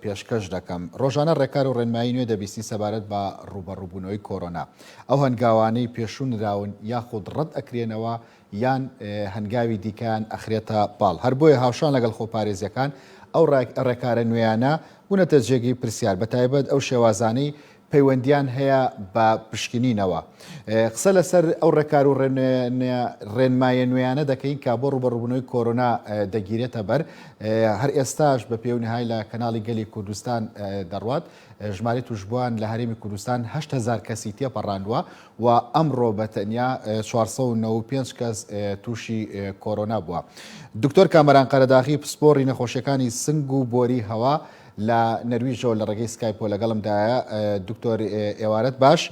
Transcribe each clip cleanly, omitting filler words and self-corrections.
پێشکەش دەکەم. ڕۆژانە ڕێکار و ڕێنمایی نوێ دەبیستین سەبارەت بە ڕووبەڕووبوونەوەی کۆرۆنا. ئەو هەنگاوانەی پێشوو نراون یاخود ڕەت ئەکرێنەوە یان هەنگاوی دیکەیان ئەخرێتە پاڵ. هەر بۆیە هاوشان لەگەڵ خۆپارێزییەکان ئەو ڕێکارە نوێیانە بوونەتە جێگەی پرسیار، بەتایبەت ئەو شێوازانەی پەیوەندیان هەیە بە پشکنینەوە. قسە لەسەر ئەو ڕێکار و ڕێنمایە نوێیانە دەکەین کە بۆ ڕووبەڕووبوونەوەی کۆرۆنا دەگیرێتە بەر. هەر ئێستاش بە پێونهای لە کەناڵی گەلی کوردستان دەڕوات. ژمارەی تووشبووان لە هەرێمی کوردستان 8000 کەسی تێپەڕاندووە و ئەمڕۆ بە تەنیا 495 کەس تووشی کۆرۆنا بووە. دکتۆر کامەران قەرەداغی پسپۆڕی نەخۆشیەکانی سنگ و بۆری هەوا لە نەرویژەوە لە ڕێگەی سکایپەوە لەگەڵمدایە. دکتۆر ئێوارەت باش.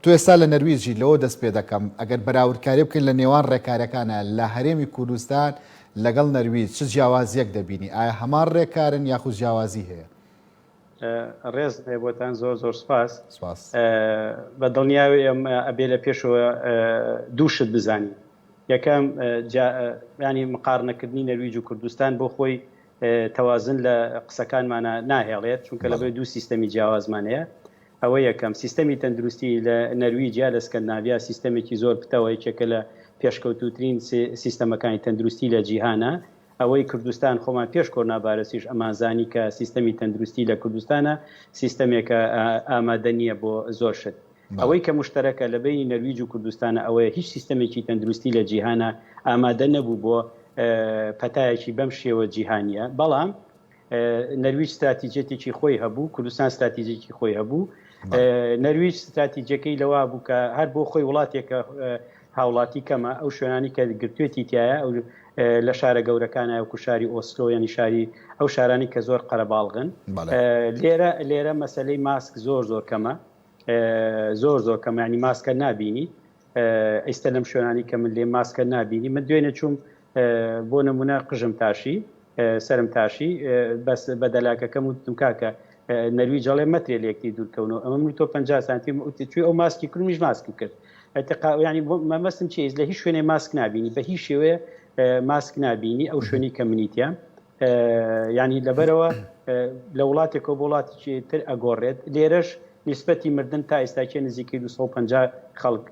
تۆ ئێستا لە نەرویجی، لەوە دەست پێ دەکەم ئەگەر بەراوردکاری بکەین لە نێوان ڕێکارەکانە لە هەرێمی کوردستان لەگەڵ نەرویج چ جیاوازیەک دەبینی؟ ئایا هەمان ڕێکارن یاخود جیاوازی هەیە؟ ڕێز هەیە بۆتان زۆر زۆر سپاس. سپاس. بە دڵنیاوی ئێمە ئەبێ لە پێشەوە دوو شت بزانین. یەکەم ینی مقارنەکردنی نەرویج و کوردستان بۆ خۆی تەوازن لە قسەکانمانا ناهێڵێت، چونکە لەبەر دوو سیستەمی جیاوازمان هەیە. ئەوە یەکەم. سیستەمی تەندروستی لە نەرویج یا لە سکەندناڤیا سیستەمێکی زۆر پتەوە، یەکێکە لە پێشکەوتووترین سیستەمەکانی تەندروستی لە جیهانا. ئەوەی کوردستان خۆمان پێش کۆرنا ڤایرۆسیش ئەمانزانی کە سیستەمی تەندروستی لە کوردستانا سیستەمێکە ئامادە نییە بۆ زۆر شت. ئەوەی کە موشتەرەکە لە بەینی نەرویج و کوردستانە ئەوەیە هیچ سیستەمێکی تەندروستی لە جیهانا ئامادە نەبوو بۆ پەتایەکی بەم شێوە جیهانیە بەڵام نەرویج ستراتیجیەتێکی خۆی هەبوو کوردستان ستراتیجێکی خۆی هەبوو نەرویج ستراتیجەکەی لەوە بوو کە هەر بۆ خۆی وڵاتێکە هاوڵاتی کەمە ئەو شوێنانی کە گرتوێتی تایە ئەو لە شارە گەورەکانە وەکو شاری ئۆسلۆ یعنی شاری ئەو شارانی کە زۆر قەرەباڵغن لێرە لێرە مەسلەی ماسک زۆر زۆر کەمە زۆر زۆر کەم ینی ماسکە نابینی ئیستا لەم شوێنانی کە من لێ ماسکە نابینی من دوێنێ چوم بۆ نمونە قژم تاشی سرم تاشی بەس بە دەلاکەکەم وتم کاکە نەروی جەڵێ مەترێ لەکتی دوورکەونەوە ئەمە من تۆ 50 سانتیم چوی ئەو ماسکی کردمیش ماسکم کرد ینی مەمەستم چی لە هیچ شوێنێ ماسک نابینی بە هیچ شێوەیە ماسک نابینی ئەو شوێنی کە منیتە ینی لەبەرەوە لە وڵاتێکەوە بۆ وڵاتێکی تر ئەگۆڕێت لێرەش نیسبەتی مردن تا ئێستاکێ نزیکەی 250 خەڵک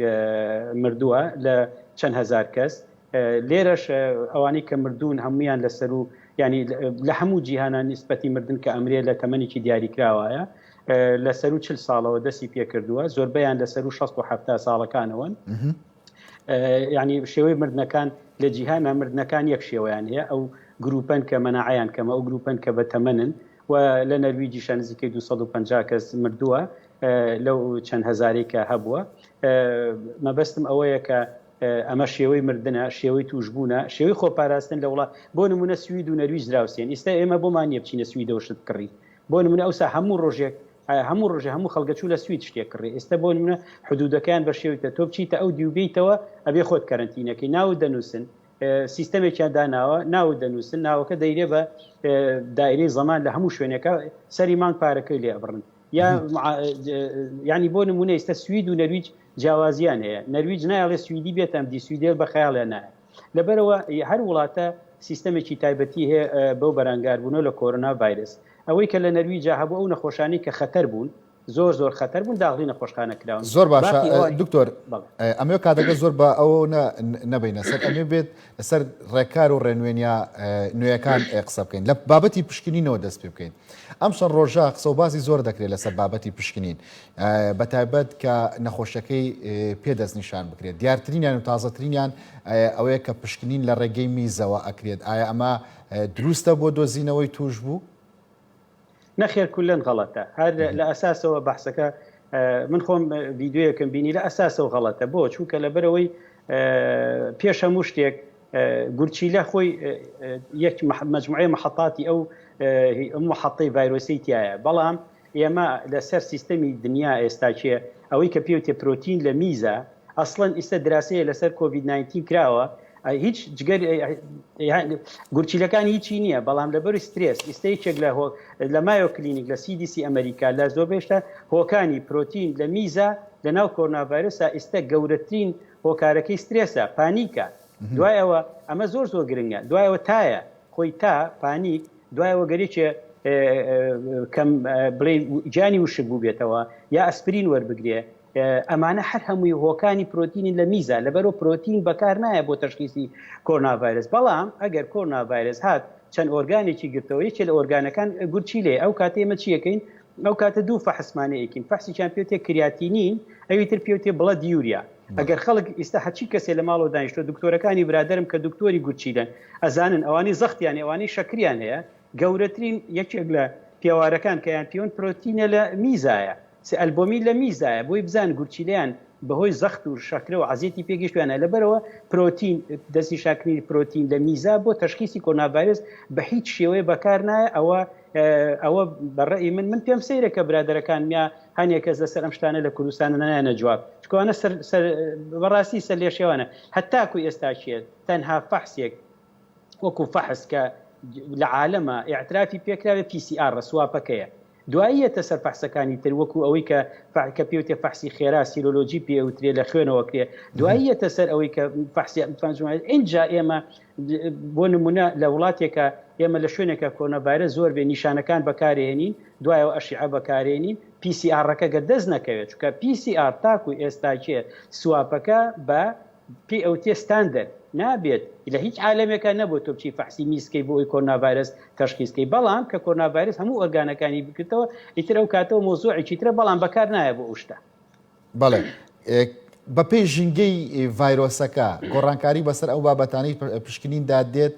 مردووە لە چەند هزار کەس لێرەش ئەوانەی کە مردوون هەمویان لەسەر و ینی لە هەموو جیهانە نیسبەتی مردن کە ئەمرێ لە تەمەنێکی دیاریکراوایە لە سەر و چل ساڵەوە دەستی پێکردووە زۆربەیان لە سەر و 16 ساڵەکانەوەن یانی شێوەی مردنەکان لە جیهانا مردنەکان یەک شێوەیان هەیە ئەو گروپەن کە مەناعەیان کەمە ئەو گروپەن کە بە تەمەنن و لە نەرویجیشە نزیکەی 250 کەس مردووە لەو چەند هەزارەی کە هەبووە مەبەستم ئەوەیە کە ئەمە شێوەی مردنە شێوەی توشببوونە شێوەی خۆپاراستن لە وڵات بۆ نمونە سوید و نەرویج دراوسێن ئیستا ئێمە بۆمان نییە بچینە سویدەوە شت بکڕین بۆ نمونە ئەوسا هەموو ڕۆژێک هەموو ڕۆژێ هەموو خەڵگە چوو لە سوید شتێک کڕی ئێستا بۆ نمونە حدودەکەیان بە شێوەیە تۆ بچیتە ئەو دیو بێیتەوە ئەبێ خۆت کەرەنتینەکەی ناوت دەنووسن سیستەمێکیان داناوە ناوت دەنووسن ناوەکە دەیرێ بە دایرەی زەمان لە هەموو شوێنێکە سەری مانگ پارەکەی لێ ئەبڕن یا ینی بۆ نمونە ئێستا سوید و نەرویج جیاوازیان هەیە نەرویج نایڵێ سویدی بێت ئەم دی سویدێل بە خەیاڵیان نایە لەبەرەوە هەر وڵاتە سیستەمێکی تایبەتی هەیە بەو بەرەنگاربوونەوە لە کۆرۆنا ڤایرس ئەوەی کە لە نەرویجا هەبوو ئەو نەخۆشانەی کە خەتەر بوون زۆر زۆر خەتەر بوون داخڵی نەخۆشخانە کراون. زۆر باشە باقی ئەوانی دکتۆر بەڵێ. ئەمەوێ کاتەکە زۆر بە ئەوە نەبەینە سەر ئەمێ بێت لەسەر ڕێکار و ڕێنوێنیا نوێیەکان قسە بکەین لە بابەتی پشکنینەوە دەست پێ بکەین ئەم چەند ڕۆژە قسە و باسی زۆر دەکرێت لەسەر بابەتی پشکنین بە تایبەت کە نەخۆشەکەی پێ دەستنیشان بکرێت دیارترینیان و تازەترینیان ئەوەیە کە پشکنین لە ڕێگەی میزەوە ئەکرێت ئایا ئەمە دروستە بۆ دۆزینەوەی تووشبوو؟ نەخێر کولەن غەڵەتە هەر لە ئەساسەوە بەحسەکە من خۆم ڤیدیۆیەکم بینی لە ئەساسەوە غەڵەتە بۆ چونکە لەبەرەوەی پێش هەموو شتێک گورچیلە خۆی یەک مجموعەی محەتاتی ئەو محەتەی ڤایرۆسی تایە بەڵام ئێمە لەسەر سیستەمی دنیا ئێستاکێ ئەوەی کە پێوتێ پرۆتین لە میزە ئەسڵەن ئیستە دراسەیە لەسەر کۆڤید 19 کراوە هیچ جگەر گورچیلەکان هیچی نییە بەڵام لەبەری سترێس ئیستە یەکێک لە لە مایۆ کلینیک لە CDC ئەمریکا لە زۆربەیشتا هۆکانی پرۆتین لە میزە لە ناو کۆرۆنا ڤایرۆسا ئیستە گەورەترین هۆکارەکەی سترێسە پانیکە دوای ئەوە ئەمە زۆر زۆر گرنگە دوای ئەوە تایە خۆی تا پانیک دوای ئەوە گەرێکێ. کەم بڵێ گیانی وشک بووبێتەوە یا ئەسپرین وەربگرێ ئەمانە هەر هەمووی هۆکانی پرۆتینین لە میزا لەبەرەوە پرۆتین بەکار نایە بۆ تەشخیسی کۆرۆنا ڤایرەس بەڵام ئەگەر کۆرۆنا ڤایرەس هات چەند ئۆرگانێکی گرتەوە یەکێ لە ئۆرگانەکان گورچیلەیە ئەو کاتە ئێمە چیەکەین ئەو کاتە دوو فەحسمانە ئەیکەین فەحسێکیان پێوتێ کریاتینین ئەوی تر پێوتێ blood urea ئەگەر خەڵک ئیستا هەرچی کەسێ لە ماڵەوە دانیشتوە دکتۆرەکانی برادەرم کە دکتۆری گورچیلەن ئەزانن ئەوانەی زەختیان هەیە ئەوانەی شەکریان هەیە گەورەترین یەکێک لە پێوارەکان کە یان پێون پرۆتینە لە میزایە سێ ئەلبۆمین لە میزایە بۆی بزان گورچیلەیان بەهۆی زەخت و شەکرە و عەزێتی پێگەیشتویانە لەبەرئەوە پرۆتین دەستنیشانکردنی پرۆتین لە میزا بۆ تەشخیسی کۆرۆنا ڤایرۆس بە هیچ شێوەیە بەکار نایە ئەوە ئەوە بە ڕەئی من من پێم سەیرە کە برادەرەکانم یا هەنێ کەس لەسەر ئەم شتانە لە کوردستانە نایەنە جواب چونکە ئەوانە سەر سەر بەڕاستی سەر لێشێوانە هەتاکو ئێستاکێ تەنها فەحسێک وەکو فەحس کە لە عالەمە ئیعترافی پێکراوێ PCR swab ەکەیە دوایی یەتە سەر فەحسەکانی تر وەکو ئەوەی کە کە پێوتێ فەحسی خێرا serology پێ ئەوترێ لە خوێنەوە کرێ دوایی یەتە سەر ئەوەی کە فەحسی ئینجا ئێمە بۆ نمونە لە وڵاتێکە ئێمە لە شوێنێکە کۆرۆنا ڤایرەس زۆر بێ نیشانەکان بەکارێنین دوایەوە ئەشیعە بەکارێنین PCR ەکە گەر دەست نەکەوێت چونکە PCR تاکو ئێستاکێ swab ەکە بە پێی ئەوتێ ستاندەر نابێت لە هیچ عالەمێکا نەبووە تۆ بچی فەحسی میز کەی بۆ ئەوی کۆرۆنا ڤایرەس تەشخیس کەی بەڵام کە کۆرۆنا ڤایرەس هەموو ئۆرگانەکانی بگرتەوە ئیتر ئەو کاتەوە مەوزوعێکی ترە بەڵام بەکار نایە بۆ ئەو شتە. بەڵێ بەپێی ژینگەی ڤایرۆسەکە گۆڕانکاری بەسەر ئەو بابەتانەی پشکنیندا دێت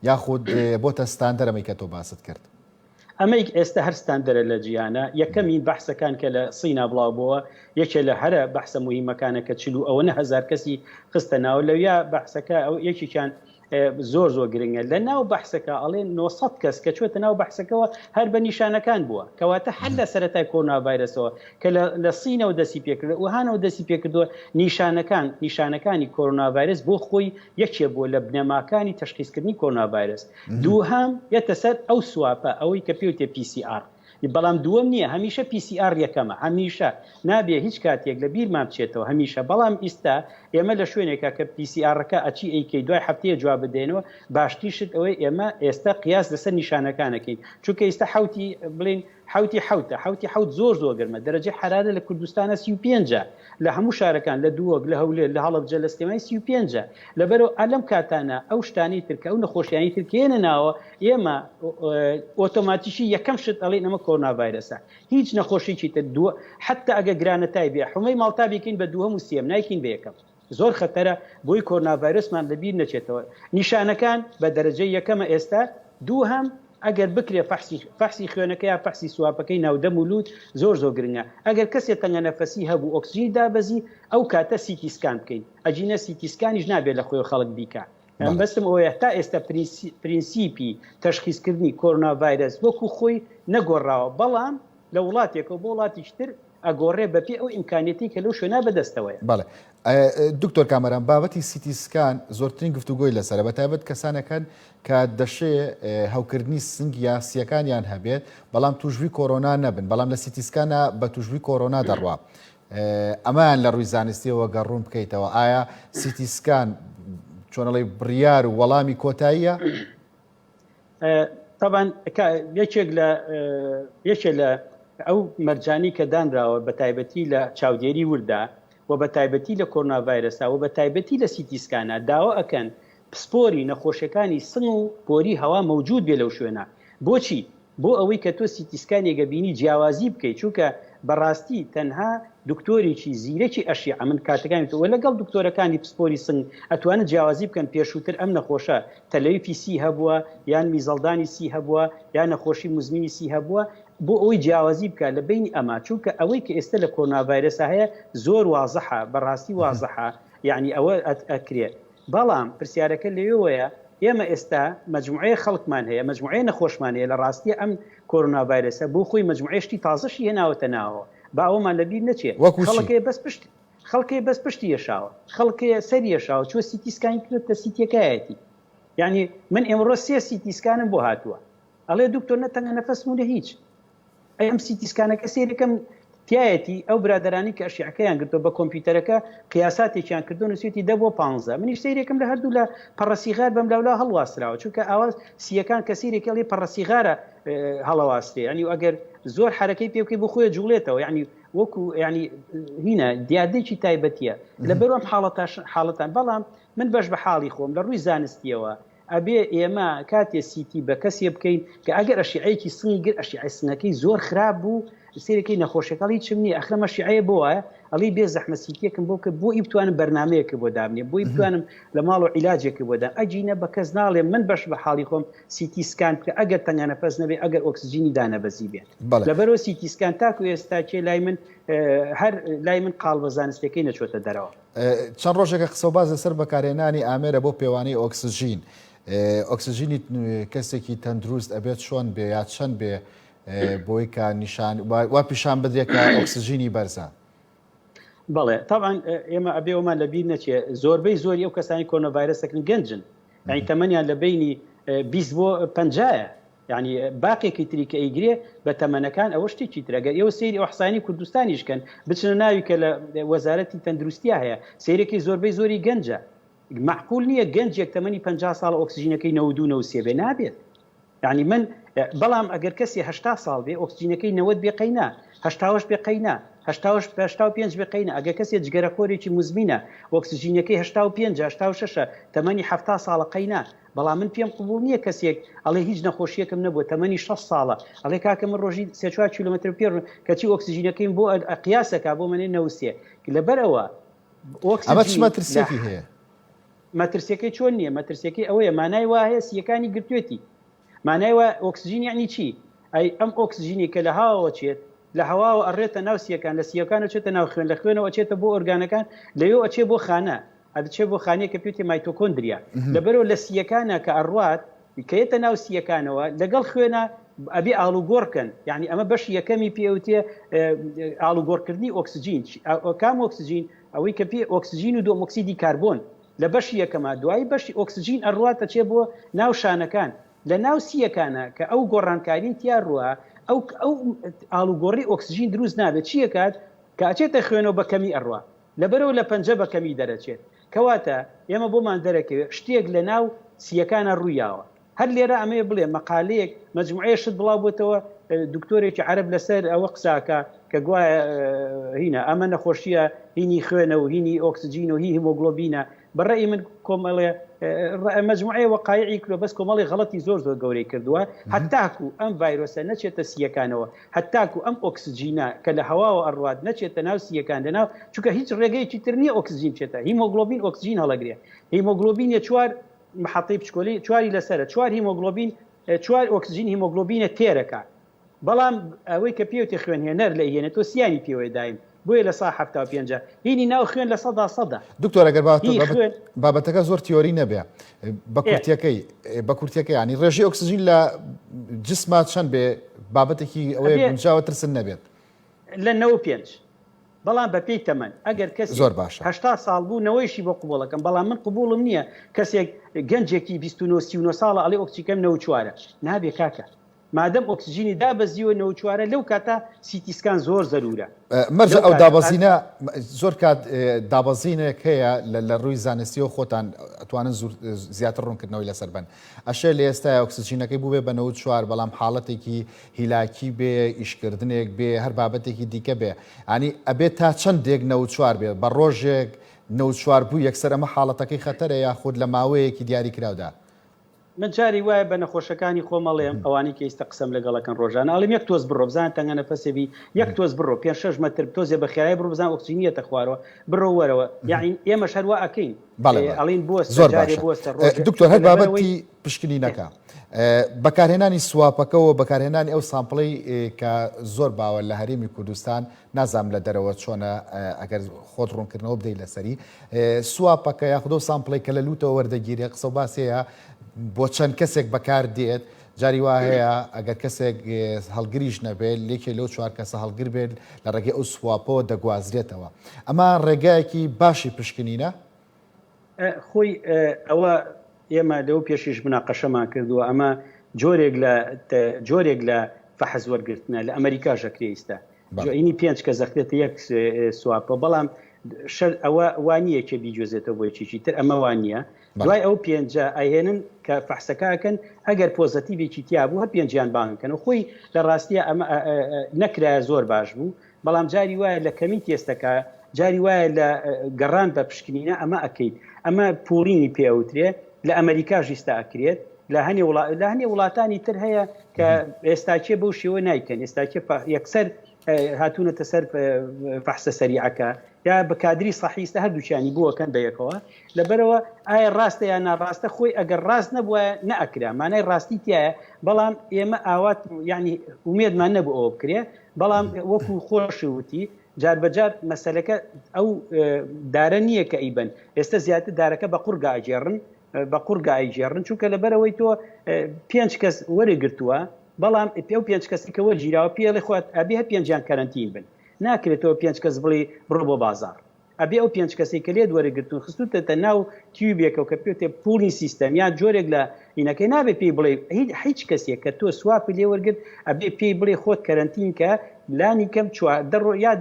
یاخود بۆتە ستاندەر ئەمەی کە تۆ باست کرد؟ ئەمەی ئێستا هەر ستاندەرە لە جیهانا، یەکەمین بەحسەکان کە لە سینا بڵاو بۆوە یەکێ لە هەرە بەحسە موهیمەکانە کە چل و ئەوەنە هەزار کەسی خستە ناوە لەویا بەحسەکە ئەو یەکێکیان زۆر زۆر گرنگە لە ناو بەحسەکە ئەڵێ 900 کەس کە چۆتە ناو بەحسەکەوە هەر بە نیشانەکان بووە کەواتە هەر لە سەرەتای کۆرۆنا ڤایرەسەوە کە لە سینەوە دەستی پێکرد وهانەوە دەستی پێکردووە نیشانەکان نیشانەکانی کۆرۆنا ڤایرەس بۆ خۆی یەکێ بووە لە بنەماکانی تەشخیصکردنی کۆرۆنا ڤایرەس دووهەم یەتە سەر ئەو swab ە ئەوەی کە پێوتێ PCR بەڵام دووەم نییە هەمیشە PCR یەکەمە هەمیشە نابێ هیچ کاتێک لە بیرمان بچێتەوە هەمیشە بەڵام ئیستا ئێمە لە شوێنێکا کە PCR ەکە ئەچی ئەیکەی دوای هەفتەیە جواب بدەینەوە باشترین شت ئەوەی ئێمە ئێستا قیاس لەسەر نیشانەکانەکەین چونکە ئیستا حوتی بڵین حەوتی حەوتە، حەوتی حەوت زۆر زۆر گەرمە، دەرەجەی حەرارە لە کوردستانا 35 ە، لە هەموو شارەکان، لە دهۆک، لە هەولێر، لە هەڵەبجە، لە سلێمانی 35 ە. لەبەرئەوە ئا لەم کاتانە ئەو شتانەی تر کە ئەو نەخۆشیانەی تر کە یەنە ناوە، ئێمە ئۆتۆماتیکی یەکەم شت ئەڵێین ئەمە کۆرۆنا ڤایرەسە. هیچ نەخۆشیی تر دووە حەتتا ئەگەر گرانەتای بێ، حومەی ماڵتا بیکەین بە دووهەم و سێیەم، نایکەین بە یەکەم. زۆر خەتەرە بۆی کۆرنا ڤایرۆسمان لە بیر نەچێتەوە نیشانەکان بە دەرەجەی یەکەمە ئێستا دووهەم ئەگەر بکرێ فەحسی فەحسی خوێنەکە یا فەحسی swab ەکەی ناو دەم و لوت زۆر زۆر گرنگە ئەگەر کەسێ تەنگە نەفەسی هەبوو ئۆکسجینی دابەزی ئەو کاتە CT scan بکەین ئەگینا CT scan یش نابێت لە خۆی خەڵک بیکا مەبەستم ئەوەیە تا ئێستا پرینسیپی تەشخیسکردنی کۆرۆنا ڤایرەس وەکو خۆی نەگۆڕاوە بەڵام لە وڵاتێکەوە بۆ وڵاتیکی تر ئەگۆڕێ بەپێی ئەو ئیمکانیەتەی کە لەو شوێنە بەدەستەوەیە. بەڵێ دکتۆر کامەران بابەتی CT scan زۆرترین گفتوگۆی لەسەرە بەتایبەت کەسانێک هەن کە دەشێ هەوکردنی سنگ یا سیەکانیان هەبێت بەڵام توشبووی کۆرۆنا نەبن بەڵام لە CT scan ا بە توشبووی کۆرۆنا دەڕوا ئەمەیان لە ڕووی زانستیەوە گەر ڕوون بکەیتەوە ئایا CT scan چۆنەڵی بڕیار و وەڵامی کۆتاییە؟ تەبعەن یەکێک لە یەکێ لە ئەو مەرجانی کە دانراوە بە تایبەتی لە چاودێری وردا و بە تایبەتی لە کۆرۆنا ڤایرەسا و بە تایبەتی لە CT scan ا داوا ئەکەن پسپۆری نەخۆشیەکانی سنگ و بۆری هەوا مەوجود بێ لەو شوێنە بۆچی بۆ ئەوەی کە تۆ CT scan ێک ئەبینی جیاوازی بکەی چونکە بەڕاستی تەنها دکتۆرێکی زیرەکی ئەشیعە من کاتەکانی تۆ وە لەگەڵ دکتۆرەکانی پسپۆری سنگ ئەتوانن جیاوازی بکەن پێشووتر ئەم نەخۆشە تەلەویفی سی هەبووە یان میزەڵدانی سی هەبووە یان نەخۆشی موزمینی سی هەبووە بۆ ئەوەی جیاوازی بکات لە بەینی ئەمە چونکە ئەوەی کە ئێستا لە کۆرۆنا ڤایرەسا هەیە زۆر وازحە بەڕاستی وازحە یعنی ئەوە ئەکرێت بەڵام پرسیارەکە لەوێوەیە ئێمە ئێستا مەجموعەیە خەڵکمان هەیە، مەجموعەیە نەخۆشمان هەیە، لە ڕاستییا ئەم کۆرۆنا ڤایرەسە بۆ خۆی مەجموعەیە شتی تازەشی هێناوەتە ناوەوە، با ئەوەمان لە بیر نەچێ وەکو چی؟ خەڵک هەیە بەس پشت خەڵک هەیە بەس پشتی یەشاوە، خەڵک هەیە سەری یەشاوە، چووە CT scan ی کردووە تە CT یەکایەتی. یانی من ئێمڕۆ سێ CT scan م بۆ هاتووە. ئەڵێ دکتۆر نە تەنگە نەفەسم و نە هیچ. ئەی ئەم CT scan ەکە سەیرەکەم تایەتی ئەو برادەرانی کە ئەشیعەکەیان گرتووە بە کۆمپیوتەرەکە قیاساتێکیان کردو نووسیوتی دە بۆ پانزە منیش سەیرێکم لە هەردوو لە پەڕەسیغار بەم لاولا هەڵواسراوە چونکە ئاواز سیەکان کە سەیرێکی ئەڵێ پەڕەسیغارە. هەڵەواسرێ ینی ئەگەر زۆر حرەکەی پێ بکەی بۆ خۆی جوڵێتەوە ینی وەکو ینی هینە دیاردەیەکی تایبەتیە لەبەر ئەم حاڵەتاش حاڵەتان بەڵام من بەش بە حاڵی خۆم لە ڕووی زانستیەوە ئەبێ ئێمە کاتێ سیتی بە کەسێ بکەین کە ئەگەر ئەشیعەیەکی سنگی گرت ئەشیعەی سنگەکەی زۆر خراپ بوو سەیرەکەی نەخۆشیەکە ئەڵی هیچم نییە ئەخرە مەشیعەیە بۆ وایە ئەڵی بێ زەحمە سیتیەکم بۆ بکە بۆ ئی بتوانم بەرنامەیەکە بۆ دابنێ بۆی بتوانم لە ماڵ و عیلاجێکە بۆ دان ئەگینە بە کەس ناڵێم من بەش بە حاڵی خۆم CT scan بکە ئەگەر تەنگە نەفەس نەبێ ئەگەر ئۆکسجینی دانەبەزی بێت لەبەرەوە CT scan تاکو ئێستا کێ لای من هەر لای من قاڵبە زانستیەکەی نەچۆتە دەرەوە. چەند ڕۆژێکە قسەوباس لەسەر بەکارهێنانی ئامێرە بۆ پێوانەی ئۆکسجین. ئۆکسجینی کەسێکی تەندروست ئەبێت چۆن بێ یا چەند بێ بۆی کە نیشان وا پیشان بدرێت کە ئۆکسجینی بەرزە؟ بەڵێ تاوان ئێمە ئەبێ ئەومان لە بیر نەچێ زۆربەی زۆری ئەو کەسانی کۆرۆناڤایرەسەکن گەنجن یعنی تەمەنیان لە بینی 20 بۆ 50 یانی باقێکی تری کە ئەیگرێ بە تەمەنەکان ئەوە شتێکی ترە گەر ئێوە سەیری ئەو کوردستانیش کەن بچنە ناوی کە لە وەزارەتی تەندروستیا هەیە سەیرەکەی زۆربەی زۆری گەنجە مەعقول نییە گەنجێک تەمەنی 50 ساڵ ئۆکسجینەکەی 92 93 بێ نابێت یعنی من بەڵام ئەگەر کەسی 80 ساڵ بێ ئۆکسجینەکەی 90 بێ قەینا هەشتاوەش بێ قەینا هەشتاوش هەشتا و پێنج بێ قەینا ئەگەر کەسێ جگەرەخۆرێکی موزمینە ئۆکسجینەکەی 85 86 تەمەنی 70 ساڵە قەینا بەڵام من پێم قبوڵ نییە کەسێک ئەڵێ هیچ نەخۆشیەکم نەبووە تەمەنی 60 ساڵە ئەڵێ کاکە من ڕۆژی سێ چوار کیلۆمەتر پێ کەچی ئۆکسجینەکەیم بۆ قیاسەکە بۆ منێ نەوسێ لەبەر ئەوە ئەمە چ مەترسیەکی هەیە؟ مەترسیەکەی چۆن نییە مەترسیەکەی ئەوەیە مانای وا هەیە سیەکانی گرتوێتی مانای وا ئۆکسجین یعنی چی ئەی ئەم ئۆکسجینی کە لە هاوە چێت لە هەواوە ئەڕێتە ناو سیەکان لە سیەکانەوە چێتە ناو خوێن لە خوێنەوە ئەچێتە بۆ ئۆرگانەکان لەوێ ئەچێ بۆ خانە ئەدچێ بۆ خانەیەک کە پێوتێ مایتۆکۆندریا لەبەرەوە لە سییەکانە کە ئەڕوات کە یەتە ناو سییەکانەوە لەگەڵ خوێنە ئەبێ ئاڵوگۆڕ کەن یعنی ئەمە بەشی یەکەمی پێوتێ ئاڵوگۆڕکردنی ئۆکسجین کام ئۆکسجین ئەوەی کە پێ ئۆکسجین و دووەم ئۆکسیدی کاربۆن لە بەشی یەکەما دوایی بەشی ئۆکسجین ئەڕوات ئەچێ بۆ ناو شانەکان لە ناو سییەکانە کە ئەو گۆڕانکارین تیا ڕوە ئەو ئەو ئاڵوگۆڕی ئۆکسجین دروست نابێت چیەکات کە ئەچێتە خوێنەوە بە کەمی ئەڕوا لەبەرئەوە لە پەنجە بە کەمی دەرەچێت. کەواتە ئێمە بۆمان دەرەکەوێت شتێک لە ناو سییەکانا ڕووی یاوە. هەر لێرە ئەمەوێ بڵێم مەقالەیەک، مەجموعەیە شت بڵاو بۆتەوە، دکتۆرێکی عەرەب لەسەر ئەوە قسە ئەکا کە گوایە هینە ئەمە نەخۆشییە هینی خوێنە و هینی ئۆکسجین و هی هیمۆگڵۆبینە. بە ڕەئی من کۆمەڵێ مەجموعەیە وەقایعی کردوە بەس کۆمەڵی غەڵەتی زۆر زۆر گەورەی کردووە هەتاکو ئەم ڤایرۆسە نەچێتە سییەکانەوە هەتاکو ئەم ئۆکسجینە کە لە هەواوە ئەڕوات نەچێتە ناو سییەکان لەناو چونکە هیچ ڕێگەیەکی تر نییە ئۆکسجین بچێتە هیمۆگڵۆبین ئۆکسجین هەڵەگرێ هیمۆگڵۆبین یە چوار محەتەی بچکۆلی چواری لەسەرە چوار هیمۆگڵۆبین چوار ئۆکسجین هیمۆگڵۆبینە تێرەکە بەڵام ئەوەی کە پێوتێ خوێنهێنەر لە ئیهێنێ تۆ سیانی پێوەیە دایم بۆیە لە سا 75 ە هینی ناو خوێن لە سەدا سەدە. دکتۆر ئەگەر هی خوێن بابەتەکە زۆر تیۆری نەبێ بە کورتیەکەی بە کورتیەکەی ینی ڕێژەی ئۆکسجین لە جسما چەند بێ بابەتێکی ئەوەیە گونجاوە ترسن نەبێت لە 95 بەڵام بە پێی تەمەن ئەگەر کەس زۆر باشە هەشتا ساڵ بوو نەوەیشی بۆ قبوڵەکەم بەڵام من قبوڵم نییە کەسێک گەنجێکی 29 39 ساڵە ئەڵێ ئۆکسجینەکەم 94 نابێ کاکە مادەم ئۆکسجینی دابەزیوە نەوچوارە لەو کاتە CT scan زۆر زەرورە. مەرجە ئەو دابەزینە زۆر کات دابەزینێک هەیە لە ڕووی زانستیەوە خۆتان ئەتوانن زیاتر ڕوونکردنەوەی لەسەر بن ئەشێ لە ئێستای ئۆکسجینەکەی بووبێ بە 94 بەڵام حاڵەتێکی هیلاکی بێ ئیشکردنێک بێ هەر بابەتێکی دیکە بێ ئەنی ئەبێت تا چەندێک 94 بێ بە ڕۆژێک 94 بوو یەکسەر ئەمە حاڵەتەکەی خەتەرە یاخود لە ماوەیەکی دیاریکراودا من جاری وایە بە نەخۆشەکانی خۆم ئەڵێم ئەوانەی کە ئیستە قسەم لەگەڵ ئەکەن ڕۆژانە ئەڵێم یەک تۆز بڕۆ بزانە تەنگە نەفەسێ بی یەک تۆز بڕۆ پێنج شەش مەتر تۆزێ بە خێرایی بڕۆ بزانە ئۆکسجین یەتە خوارەوە بڕۆ وەرەوە یاعنی ئێمەش هەر وا ئەکەین بەڵێ بەڵێ. ئەڵێین بوەستە زۆر جارێ باشە بوەستە ڕۆژێ دکتۆر هەر لەبەر ئەوەی بابەتی پشکنینەکە بەکارهێنانی swab ەکەوە بەکارهێنانی ئەو sample ەی کە زۆر باوە لە هەرێمی کوردستان نازانم لە دەرەوە چۆنە ئەگەر خۆت ڕوونکردنەوە بدەیت لەسەری swab ەکە یاخود ئەو sample ەی کە لە لوتەوە وەردەگیرێ قسە و باس هەیە بۆ چەند کەسێک بەکار دێت جاری وا هەیە ئەگەر کەسێک هەڵگریش نەبێت لێکێ لەو چوار کەسە هەڵگر بێت لە ڕێگەی ئەو swab ەوە دەگوازرێتەوە ئەمە ڕێگایەکی باشی پشکنینە؟ خۆی ئەوە ئێمە لەو پێشیش مناقەشەمان کردووە ئەمە جۆرێک لە جۆرێک لە فەحس وەرگرتنە لە ئەمریکاش ئەکرێ ئیستا جۆینی پێنج کە زەخرێتە یەک swab ە بەڵام شەر ئەوە وانە کە بیگوێزێتەوە بۆ یەکێکی تر ئەمە وانە. دوای ئەو پێنجە ئەهێنن کە فەحسەکە ئەکەن ئەگەر پۆزەتیڤێکی تیا بوو هەر پێنجیان بانگ کەن و خۆی لە ڕاستیە ئەمە نەکرایە زۆر باش بوو بەڵام جاری وایە لە کەمی تێستەکە جاری وایە لە گەڕان بە پشکنینە ئەمە ئەکەیت ئەمە pooling ی پێ ئەوترێ لە ئەمریکاش ئیستا ئەکرێت لە هەنێ وڵا لە هەنێ وڵاتانی تر هەیە کە ئێستاکێ بەو شێوە نایکەن ئێستاکێ یەکسەر هاتوونەتە سەر فەحسە سەریعەکە یا بە کادری سەحیستە هەردووکیانی بووەکەن بە یەکەوە لەبەرەوە ئایا ڕاستە یا ناڕاستە خۆی ئەگەر ڕاست نەبووە نەئەکرا مانای ڕاستی تایە بەڵام ئێمە ئاوات یعنی ئومێدمان نەبوو ئەوە بکرێ بەڵام وەکو خۆشی وتی جار بەجار مەسەلەکە ئەو دارە نییە کە ئیبن ئێستا زیاتر دارەکە بە قورگا ئەگێڕن بە قورگا ئەیگێڕن چونکە لەبەرەوەی تۆ پێنج کەس وەرگرتووە بەڵام پێ و پێنج کەسی کە وەرگیراوە پێڵی خۆت ئەبێ هەر پێنجیان کەرەنتین بن ناکرێتەوە پێنج کەس بڵی بڕۆ بۆ بازاڕ ئەبێ ئەو پێنج کەسەی کە لێت وەرگرتوون خستووتەتە ناو tube ێکەوە کە پێوتێ pooling system یان جۆرێک لە ئینەکەی نابێ پێی بڵێ هیچ کەسێک کە تۆ swab ی لێ وەرگرت ئەبێ پێی بڵێ خۆت کەرەنتین کە لانی کەم یا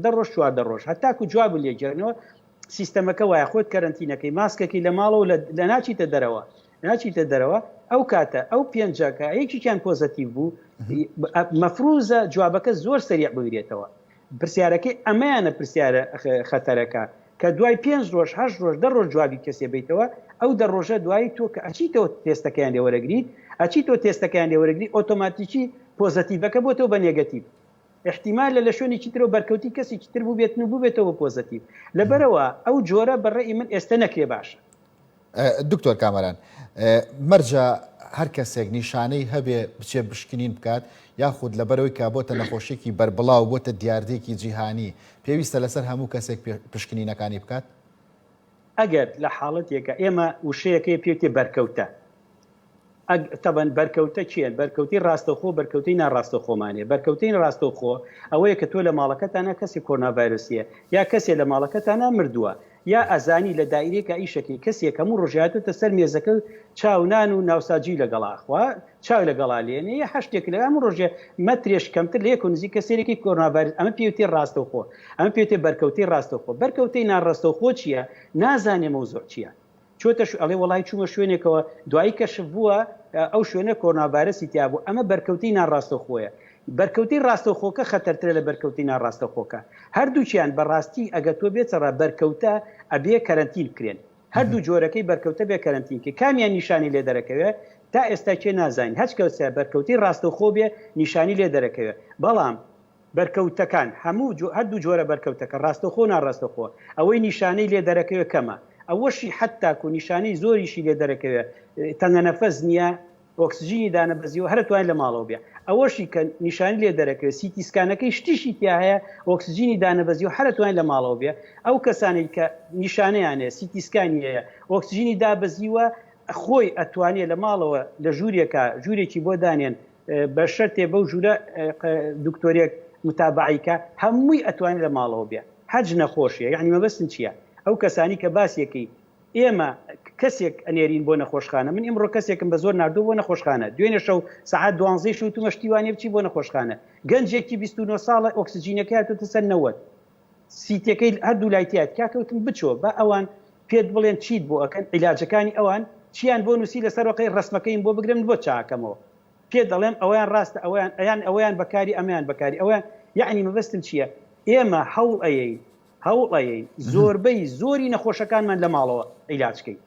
دە ڕۆژ 14 ڕۆژ هەتاکو جواب لێگەرنەوە سیستەمەکە وایە خۆت کەرەنتینەکەی ماسکەکەی لە ماڵەوە لە ناچیتە دەرەوە ناچیتە دەرەوە ئەو کاتە ئەو پێنجەکە یەکێکیان پۆزەتیڤ بوو مەفروزە جوابەکە زۆر سەریع بگرێتەوە پرسیارەکەی ئەمەیانە پرسیارە خەتەرەکە کە دوای پێنج ڕۆژ هەشت ڕۆژ دە ڕۆژ جوابی کەسێ بیتەوە ئەو دە ڕۆژە دوایی تۆ کە ئەچیتەوە تێستەکەیان لێ وەرەگریت ئەچیتەوە تێستەکەیان لێ وەرەگری ئۆتۆماتیکی پۆزەتیڤەکە بۆتەوە بە نێگەتیڤ ئیحتیمالە لە شوێنێکی ترەوە بەرکەوتی کەسێکی تر بووبێتن و بووبێتەوە بە پۆزەتیڤ لەبەرئەوە ئەو جۆرە بە ڕەئی من ئێستە نەکرێ باشە. دکتۆر کامەران مەرجە هەر کەسێک نیشانەی هەبێ بچێ بشکنین بکات یاخود لەبەرەوەی کە بۆتە نەخۆشیێکی بەربڵاو بۆتە دیاردەیەکی جیهانی پێویستە لەسەر هەموو کەسێک پشکنینەکانی بکات؟ ئەگەر لە حاڵەتێکە ئێمە وشەیەکەی پێوتێ بەرکەوتە ئەگ تەبەن بەرکەوتە کێن؟ بەرکەوتەی ڕاستەوخۆ و بەرکەوتەی ناڕاستەوخۆمان هەیە. بەرکەوتەی ڕاستەوخۆ ئەوەیە کە تۆ لە ماڵەکەتانا کەسێک کۆرۆنا ڤایرۆسیە یا کەسێ لە ماڵەکەتانا مردووە یا ئەزانی لە دائیرەیەکا ئیشەکەی کەسێک هەموو ڕۆژێ هاتۆتە سەر مێزەکە و چا و نان و ناوساجی لەگەڵا ئەخوا چاو لەگەڵا لێنێ یا هەر شتێک لە هەموو ڕۆژێ مەترێش کەمتر لە یەک و نزیک کە سەیرێکی کۆرۆنا ڤایرۆس ئەمە پێوتێ ڕاستەوخۆ ئەمە پێوتێ بەرکەوتەی ڕاستەوخۆ بەرکەوتەی ناڕاستەوخۆ چییە نازانێ مەوزوع چییە چۆتە شو ئەڵێ وەڵای چوومە شوێنێکەوە دوایی کەشف بووە ئەو شوێنە کۆرۆنا ڤایرەسی تیا بوو ئەمە بەرکەوتەی ناڕاستەوخۆیە بەرکەوتەی ڕاستەوخۆکە خەتەرترە لە بەرکەوتەی ناڕاستەوخۆکە هەردووکیان بەڕاستی ئەگەر تۆ بێتەڕا بەرکەوتە ئەبێ کەرەنتین بکرێن هەردوو جۆرەکەی بەرکەوتە بێ کەرەنتین کە کامیان نیشانی لێ دەرەکەوێ تا ئێستا کێ نازانین هەچ کەسە بەرکەوتەی ڕاستەوخۆ بێ نیشانی لێ دەرەکەوێ بەڵام بەرکەوتەکان، هەموو هەردوو جۆرە بەرکەوتەکە، ڕاستەوخۆ و ناڕاستەوخۆ، ئەوەی نیشانەی لێ دەرەکەوێ کەمە، ئەوەشی حەتتاکو نیشانەی زۆریشی لێ دەرەکەوێ تەنگەنەفەس نییە، ئۆکسجینی دانەبەزیوە، هەر ئەتوانێ لە ماڵەوە بێ. ئەوەشی کە نیشانەی لێ دەرەکەوێ CT scan ەکەی شتیشی تیا هەیە، ئۆکسجینی دانەبەزیوە، هەر ئەتوانێ لە ماڵەوە بێ. ئەو کەسانەی کە نیشانەیان هەیە، CT scan ی هەیە، ئۆکسجینی دابەزیوە، خۆی ئەتوانێ لە ماڵەوە لە ژوورێکا، ژوورێکی بۆ دانێن، بە شەرتێ بەو ژوورە دکتۆرێک متابەعەی کا هەمووی ئەتوانێ لە ماڵەوە بێ هەچ نەخۆشیە یعنی مەبەستم چییە ئەو کەسانی کە باسیەکەی ئێمە کەسێک ئەنێرین بۆ نەخۆشخانە من ئیمڕۆ کەسێکم بە زۆر ناردوو بۆ نەخۆشخانە دوێنێ شەو سەعات دوانزەی شەو وتومە شتی وانیە بچی بۆ نەخۆشخانە گەنجێکی 29 ساڵە ئۆکسجینەکەی هاتۆتە سەر 90 سیتەکەی هەردوو لای تیایەت کاکە وتم بچۆ با ئەوان پێت بڵێن چیت بۆ ئەکەن عیلاجەکانی ئەوان چیان بۆ نووسی لەسەر وەقەی ڕەسمەکەیم بۆ بگرە من بۆت چاکەمەوە پێت دەڵێم ئەوەیان ڕاستە ئەوەیان ئەیان ئەوەیان بەکاری ئەمەیان بەکاری ئەویان یعنی مەبەستم چییە ئێمە هەوڵ ئەیەین هەوڵ ئەیەین زۆربەی زۆری نەخۆشەکانمان لە ماڵەوە عیلاج کەین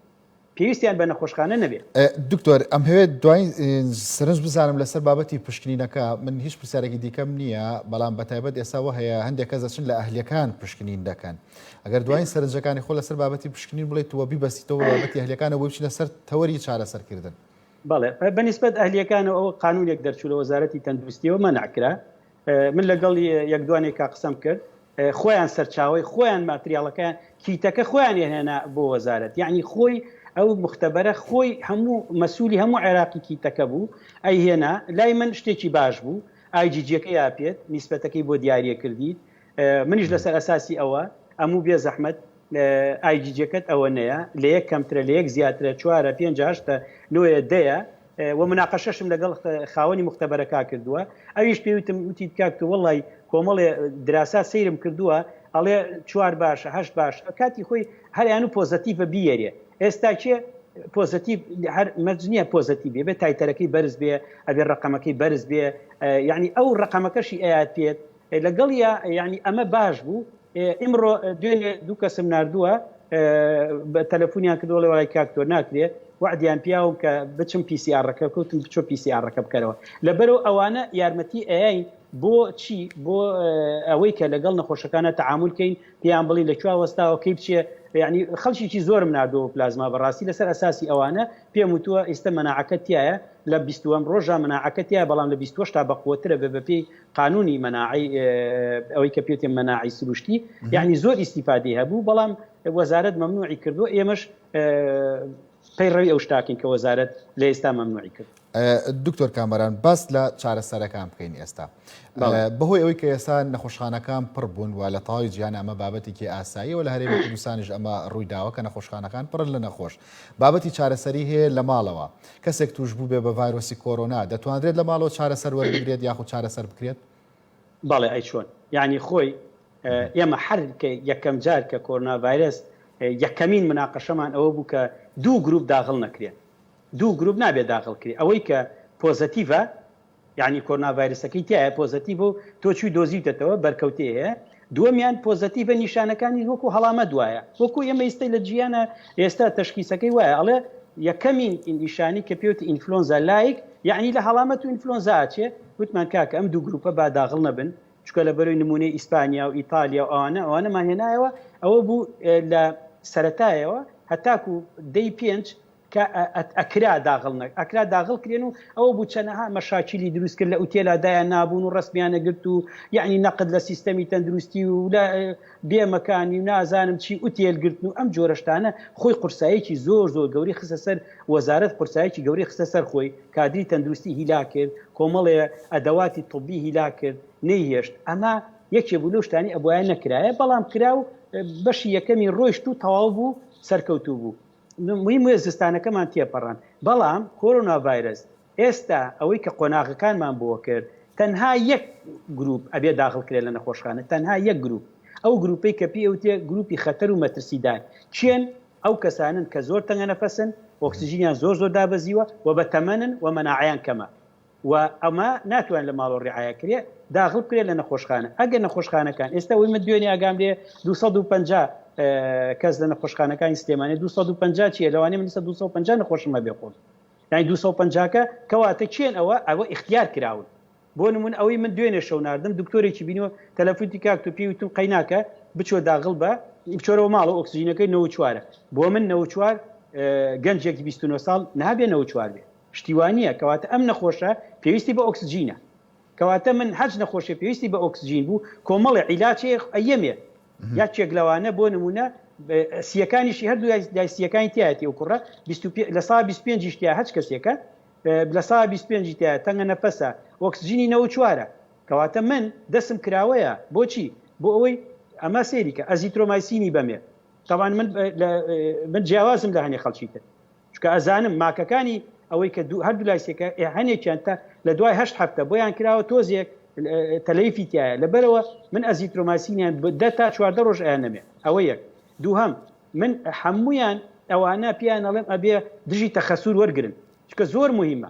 پێویستیان بە نەخۆشخانە نەبێت. دکتۆر ئەمهەوێت دوایین سەرنج بزانم لەسەر بابەتی پشکنینەکە من هیچ پرسیارێکی دیکەم نییە بەڵام بەتایبەت ئێستا وە هەیە هەندێک کەس دەچن لە ئەهلیەکان پشکنین دەکەن ئەگەر دوایین سەرنجەکانی خۆ لەسەر بابەتی پشکنین بڵێیت و بیبەستیتەوە بە بابەتی ئەهلیەکانەوە بۆی بچینە سەر تەوەری چارەسەرکردن. بەڵێ بەنیسبەت ئەهلیەکانەوە ئەوە قانونێک دەرچوو لە وەزارەتی تەندروستیەوە مەنع کرا من لەگەڵ یەک دوانێکا قسەم کرد خۆیان سەرچاوەی خۆیان ماتریاڵەکەیان کیتەکە خۆیان هێنا بۆ وەزارەت یعنی خۆی ئەو مختبەرە خۆی هەموو مەسوولی هەموو عێراقی کیتەکە بوو ئەی هێنا لای من شتێکی باش بوو IgG ەکە یا پێت نیسبەتەکەی بۆ دیاریە کردیت منیش لەسەر ئەساسی ئەوە ئەموو بێ زەحمەت IgG ەکەت ئەوە نەیە لە یەک کەمترە لە یەک زیاترە چوارە پێنج هەشتە نۆیە دەیە و مناقەشەشم لەگەڵ خاوەنی مختبەرەکە کردووە ئەویش پێی وتم وتی کاک تۆ وەڵی کۆمەڵێ دراسا سەیرم کردووە ئەڵێ چوار باشە هەشت باشە کاتی خۆی هەریان و پۆزەتیڤە بیەرێ ئێستا کێ؟ positive هەر مەرج نییە positive بێ بێت titer ەکەی بەرز بێ ئەبێ ڕقەمەکەی بەرز بێ یعنی ئەو ڕقەمەکەشی ئەیات پێت لەگەڵیا یعنی ئەمە باش بوو ئیمڕۆ دوێنێ دوو کەسم نردووە تەلەفۆنیان کردووە وڵی کاک تۆ ناکرێ وعدیان پیاوم کە بچم PCR ەکە کەوتم بچۆ PCR ەکە بکەرەوە لەبەرەوە ئەوانە یارمەتی ئەیین بۆ چی بۆ ئەوەی کە لەگەڵ نەخۆشەکانە تعامل کەین پێیان بڵی لە کوێ وەستاوە کەی بچێ یعنی خەڵکیی زۆرم نردووە پلازما بەڕاستی لەسەر ئەساسی ئەوانە پێم وتووە ئێستا مەناعەکە تایە لە بیستوەم ڕۆژە مەناعەکە تایە بەڵام لە بیستوەشتا بەقوەترە بێ بەپێی قانونی مەناعی ئەوەی کە پێوتێ مەناعی سروشتی یعنی زۆر ئیسیفادی هەبوو بەڵام وەزارەت مەمنوعی کردو ئێمەش پەیڕەوی ئەو شتاکەین کە وەزارەت لە ئێستا مەمنوعی کرد. دکتۆر کامەران باس لە چارەسەرەکان بکەین ئێستا بەهۆی ئەوەی کە ئێستا نەخۆشخانەکان پڕ بوون و لە تەواوی جیهان ئەمە بابەتێکی ئاساییەوە لە هەرێمی کوردستانیش ئەمە ڕووی داوە کە نەخۆشخانەکان پڕن لە نەخۆش بابەتی چارەسەری هەیە لە ماڵەوە کەسێک توش بوو بێ بە ڤایرۆسی کۆرۆنا دەتوانرێت لە ماڵەوە چارەسەر وەربگرێت یاخود چارەسەر بکرێت؟ بەڵێ ئەی چۆن یعنی خۆی ئێمە هەر کە یەکەم جار کە کۆرۆنا ڤایرەس یەکەمین مناقەشەمان ئەوە بوو کە دوو گروپ داغڵ نەکرێن دوو گروپ نابێت داغڵ کرێ ئەوەی کە positive ە یعنی کۆرۆنا ڤایرەسەکەی تایە positive و تۆ چوی دۆزیوتەتەوە بەرکەوتەی هەیە دووەمیان positive ە نیشانەکانی وەکو هەڵامەت وایە وەکو ئێمە ئیستا لە جیانە ئێستا تەشخیسەکەی وایە ئەڵێ یەکەمین نیشانی کە پێوتی influenza like یعنی لە هەڵامەت و ئینفلۆنزا ئەچێ وتمان کاکە ئەم دوو گروپە با داغڵ نەبن چونکە لە بەرەی نمونەی ئیسپانیا و ئیتالیا و ئەوانە ئەوانەمان هێنایەوە ئەوە بوو لە سەتایەوە هەتاکو دەی پێنج کە ئەکرا داغڵ نەک ئەکرا داغڵ کرێن و ئەوە بوو چەنەها مەشاکیلی دروست کرد لە ئوتێلا دایان نابوون و ڕەسمیانە گرت و یعنی نەقد لە سیستەمی تەندروستی و لە بێمەکانی و نازانم چی ئوتێل گرتن و ئەم جۆرەشتانە خۆی قورسایەکی زۆر زۆر گەوری خستە سەر وەزارەت قورسایەکی گەوری خستە سەر خۆی کادری تەندروستی هیلا کرد کۆمەڵێ ئەدەواتی طبی هیلا کرد نەیهێشت ئەمە یەکێ بوو لەو شتانی ئەبوایە نەکرایە بەڵام کرا و بەشی یەکەمی ڕۆیشت و تەواو بوو سەرکەوتوو بوو مهم وێ زستانەکەمان تێپەڕاند بەڵام کۆرۆنا ڤایرەس ئێستا ئەوەی کە قۆناغەکانمان بۆ کرد تەنها یەک گروپ ئەبێ داخڵ کرێت لە نەخۆشخانە تەنها یەک گروپ ئەو گروپەی کە پێی ئەوتێ گروپی خەتەر و مەترسیدار کێن ئەو کەسانن کە زۆر تەنگە نەفەسن ئۆکسجینیان زۆر زۆر دابەزیوە و بە تەمەنن و مەناعەیان کەمە و ئەمە ناتوان لە ماڵەوە ڕعایە کرێ داخل بکرێت لە نەخۆشخانە ئەگەر نەخۆشخانەکان ئێستا ئەوەی من دوێنێ ئاگام لێ 250 کەس لە نەخۆشخانەکانی سلێمانی 250 چیە لەوانەیە من ئێستا 250 نەخۆشم هەبێ خۆم یعنی 250کە کەواتە کێن ئەوە ئەوە ئیختیار کراون بۆ نمون ئەوەی من دوێنێ شەو ناردم دکتۆرێکی بینیوە تەلەفونتی کاک تۆ پێی وتم قەیناکە بچۆ داغڵ بە بچۆرەوە ماڵەوە ئۆکسجینەکەی 94 بۆ من 94 گەنجێکی 29 ساڵ نابێ 94 بێ شتی وا نییە کەواتە ئەم نەخۆشە پێویستی بە ئۆکسجینە کەواتە من هەرچ نەخۆشێ پێویستی بە ئۆکسجین بوو کۆمەڵێ عیلاجێ ئەیەمێ یەکێک لەوانە بۆ نمونە سیەکانیشی هەردوو لای سیەکانی تایەتی ئەو کوڕە لە سا 25 تیا هەچ کەسێکە لە سا 25 تیا تەنگە نەفەسە ئۆکسجینی نەوە چوارە کەواتە من دەسم کراوەیە بۆچی بۆ ئەوەی ئەمە سێریکە ئەزیترۆمایسینی بەمێ تاوان من من جیاوازم لە هەنێ خەڵکی تر چونکە ئەزانم ماکەکانی ئەوەی کە دوو هەردوو لای سێکە ئێ هەنێکیان تا لە دوای هەشت هەفتە بۆیان کراوە تۆزێک تەلەیفی تایە لەبەرەوە من ئەزیترۆماسینیان دە تا 14 ڕۆژ ئەیان نەمێ ئەوە یەک دووهەم من هەمویان ئەوانە پیان ئەڵێم ئەبێ دژی تەخەسور وەرگرن چکە زۆر مهمە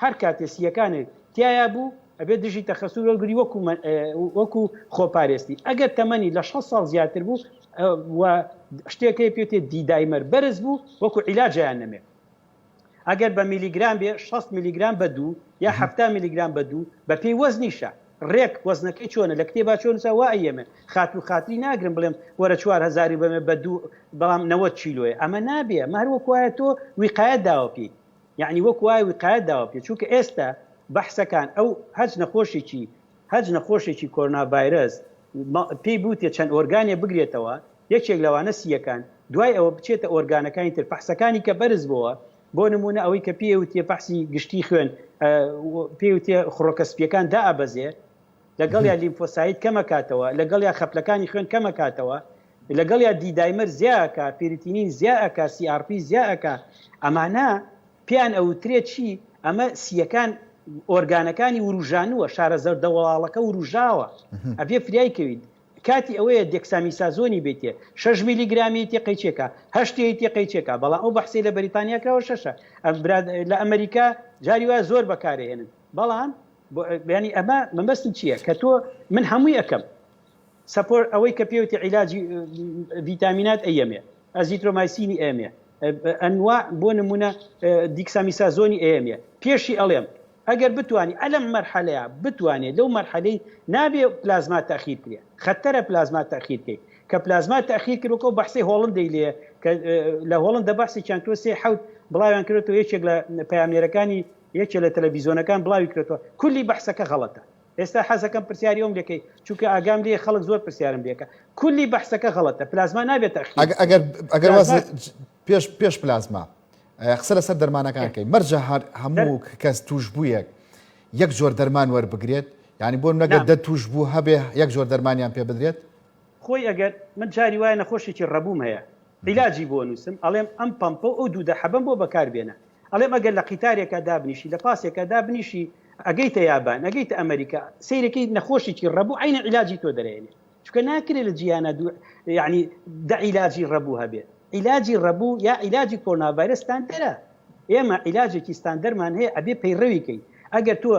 هەر کاتێ سییەکانت تیایا بوو ئەبێت دژی تەخەسور وەرگری وەکو وەکو خۆپارێستی ئەگەر تەمەنی لە 6 ساڵ زیاتر بوو و شتێک هەیە پێتێ D-dimer بەرز بوو وەکو عیلاجیان نەمێ ئەگەر بە میلیگرام بێ 60 میلیگرام بە دوو یا 70 میلیگرام بە دوو بە پێی وەزنیشە ڕێک وەزنەکەی چۆنە لە کتێبا چۆن نووسا وا ئەیەمێ خاتر و خاتری ناگرم بڵێم وەرە چوار هەزاری بەمێ بە دوو بەڵام 90 کیلۆیە ئەمە نابێ ئەمە هەر وەکوایە تۆ ویقایەت داوە پێی یەعنی وەک وایە ویقایەت داوە پێ چونکە ئێستا بەحسەکان ئەو هەچ نەخۆشێکی هەچ نەخۆشێکی کۆرۆنا ڤایرەس پێی بوتێ چەند ئۆرگانێ بگرێتەوە یەکێک لەوانە سییەکان دوای ئەوە بچێتە ئۆرگانەکانی تر فەحسەکانی کە بەرز بۆوە بۆ نمونە ئەوەی کە پێی وتێ فەحسی گشتی خوێن پێی وتێ خڕۆکە سپیەکان دائەبەزێ لەگەڵیا lymphocyte کەمەکاتەوە لەگەڵیا خەپلەکانی خوێن کەمەکاتەوە لەگەڵیا D-dimer زیا ئەکا، creatinine زیا ئەکا، CRP زیا ئەکا، ئەمانە پێیان ئەوترێ چی؟ ئەمە سییەکان ئۆرگانەکانی وروژانووە، شارە زەردەوەڵاڵەکە وروژاوە، ئەبێ فریای کەویت. کاتی ئەوەیە دێکسامیسازۆنی بێتێ شەش میلیگرامی تێ قەیچێکا هەشتی تێ قەیچێکا بەڵام ئەو بەحسەی لە بەریتانیا کراوە شەشە لە ئەمریکا جاری وایە زۆر بەکارهێنن بەڵام ینی ئەمە مەبەستم چییە کە تۆ من هەمووی ئەەکەم سەپۆر ئەوەی کە پێوتی عیلاجی ڤیتامینات ئەیەمێ ئەزیترۆمایسینی ئەمێ ئەنوا بۆ نمونە دیکسامیسازۆنی ئەیەمێ پێشی ئەڵێم ئەگەر بتوانی ئەلەم مەرحەلەیە بتوانێت لەو مەرحەلەی نابێ پلازما تەخیر کرێ خەتەرە پلازما تەخیر کەی کە پلازما تەخیر کرد وەکو بەحسی هۆڵندەی لێ کە لە هۆڵندە بەحسێکیان کرد سێ حوت بڵاویان کردەوە یەکێک لە پەیامنێرەکانی یەکێ لە تەلەڤیزیۆنەکان بڵاوی کردەوە کولی بەحسەکە غەڵەتە ئێستا حەزەکەم پرسیاری ئەوم لێکەی چونکە ئاگام لێ خەڵک زۆر پرسیارم لێکە کولی بەحسەکە غەڵەتە پلازما نابێت تەخیر ئەگەر ئەگەر پێش پێش پلازما قسە لەسەر دەرمانەکان کەی مەرجە هەر هەموو کەس توش بوویەک یەک جۆر دەرمان وەربگرێت یعنی بۆ نەگەر دە توش بوو هەبێ یەک جۆر دەرمانیان پێ بدرێت خۆی ئەگەر من جاری وایە نەخۆشێکی ڕەبووم هەیە عیلاجی بۆ نووسم ئەڵێم ئەم پەمپە و ئەو دوودە حەبەم بۆ بەکار بێنە ئەڵێم ئەگەر لە قیتارێکا دابنیشی لە پاسێکا دابنیشی ئەگەیتە یابان ئەگەیتە ئەمریکا سەیرەکەی نەخۆشێکی ڕەبوو عینە عیلاجی تۆ دەرێنێ چونکە ناکرێت لە جیهانا دوو یعنی دە عیلاجی ڕەبوو هەبێت عیلاجی ڕەبوو یا عیلاجی کۆرۆنا ڤایرەس ستاندەرە ئێمە عیلاجێکی ستاندەرمان هەیە ئەبێ پەیڕەوی کەین ئەگەر تۆ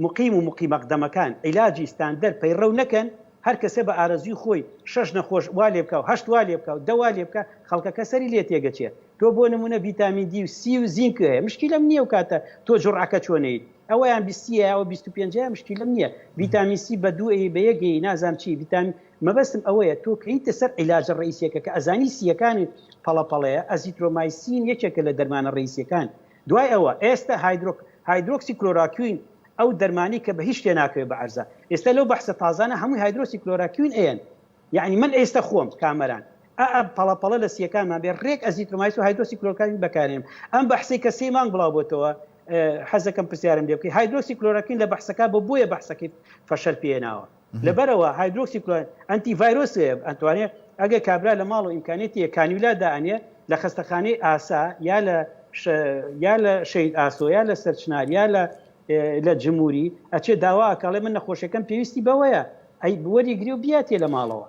مقیم و مقیمەقدەمەکان عیلاجی ستاندەر پەیڕەو نەکەن هەر کەسێ بە ئارەزوی خۆی شەش نەخۆش وا لێ بکا و هەشت وا لێ بکا و دە وا لێ بکا خەڵکەکە سەری لێ تێگەچێ تۆ بۆ نمونە ڤیتامین دی و سی و زینک هەیە مشکیلەم نییە و کاتە تۆ جوڕعەکە چۆنەیت ئەوەیان بیستیە ئەوە 25 ە مشکیلەم نییە ڤیتامین سی بە دوو ئەی بە یەک ئەی نازانم چی ڤیتامین مەبەستم ئەوەیە تۆ کەیتە سەر عیلاجە ڕئیسیەکە کە ئەزانی سیەکانی پەڵە پەڵەیە ئەزیترۆمایسین یەکێکە لە دەرمانە ڕئیسیەکان دوای ئەوە ئێستا هایدرۆک هایدرۆکسی کلۆراکوین ئەو دەرمانی کە بە هیچ شتێ ناکەوێت بە عەرزە ئێستا لەو بەحسە تازانە هەمووی هایدرۆسی کلۆراکوین ئەیەن یەعنی من ئێستا خۆم کامەران ئا ئا پەڵە پەڵە لە سیەکانمان بێ ڕێک ئەزیترۆمایس و هایدرۆسی کلۆراکوین بەکارێنم ئەم بەحسەی کە سێ مانگ بڵاو بۆتەوە حەزەکەم پرسیارم لێ بکەی هایدرۆکسی کلۆراکوین لە بەحسەکە بۆ بۆیە بەحسەکەی فەشەل پێناوە لەبەرەوە هایدرۆکسی کلۆر ئەنتی ڤایرۆس هەیە ئەتوانێ ئەگەر کابرا لە ماڵ و ئیمکانێتی کانیولا دانێ لە خەستەخانەی ئاسا یا لە یا لە شەید ئاسۆ یا لە سەرچنار یا لە لە جمهوری ئەچێ داوا ئەکاڵێ من نەخۆشەکەم پێویستی بەوەیە ئەی وەری گری و بیاتێ لە ماڵەوە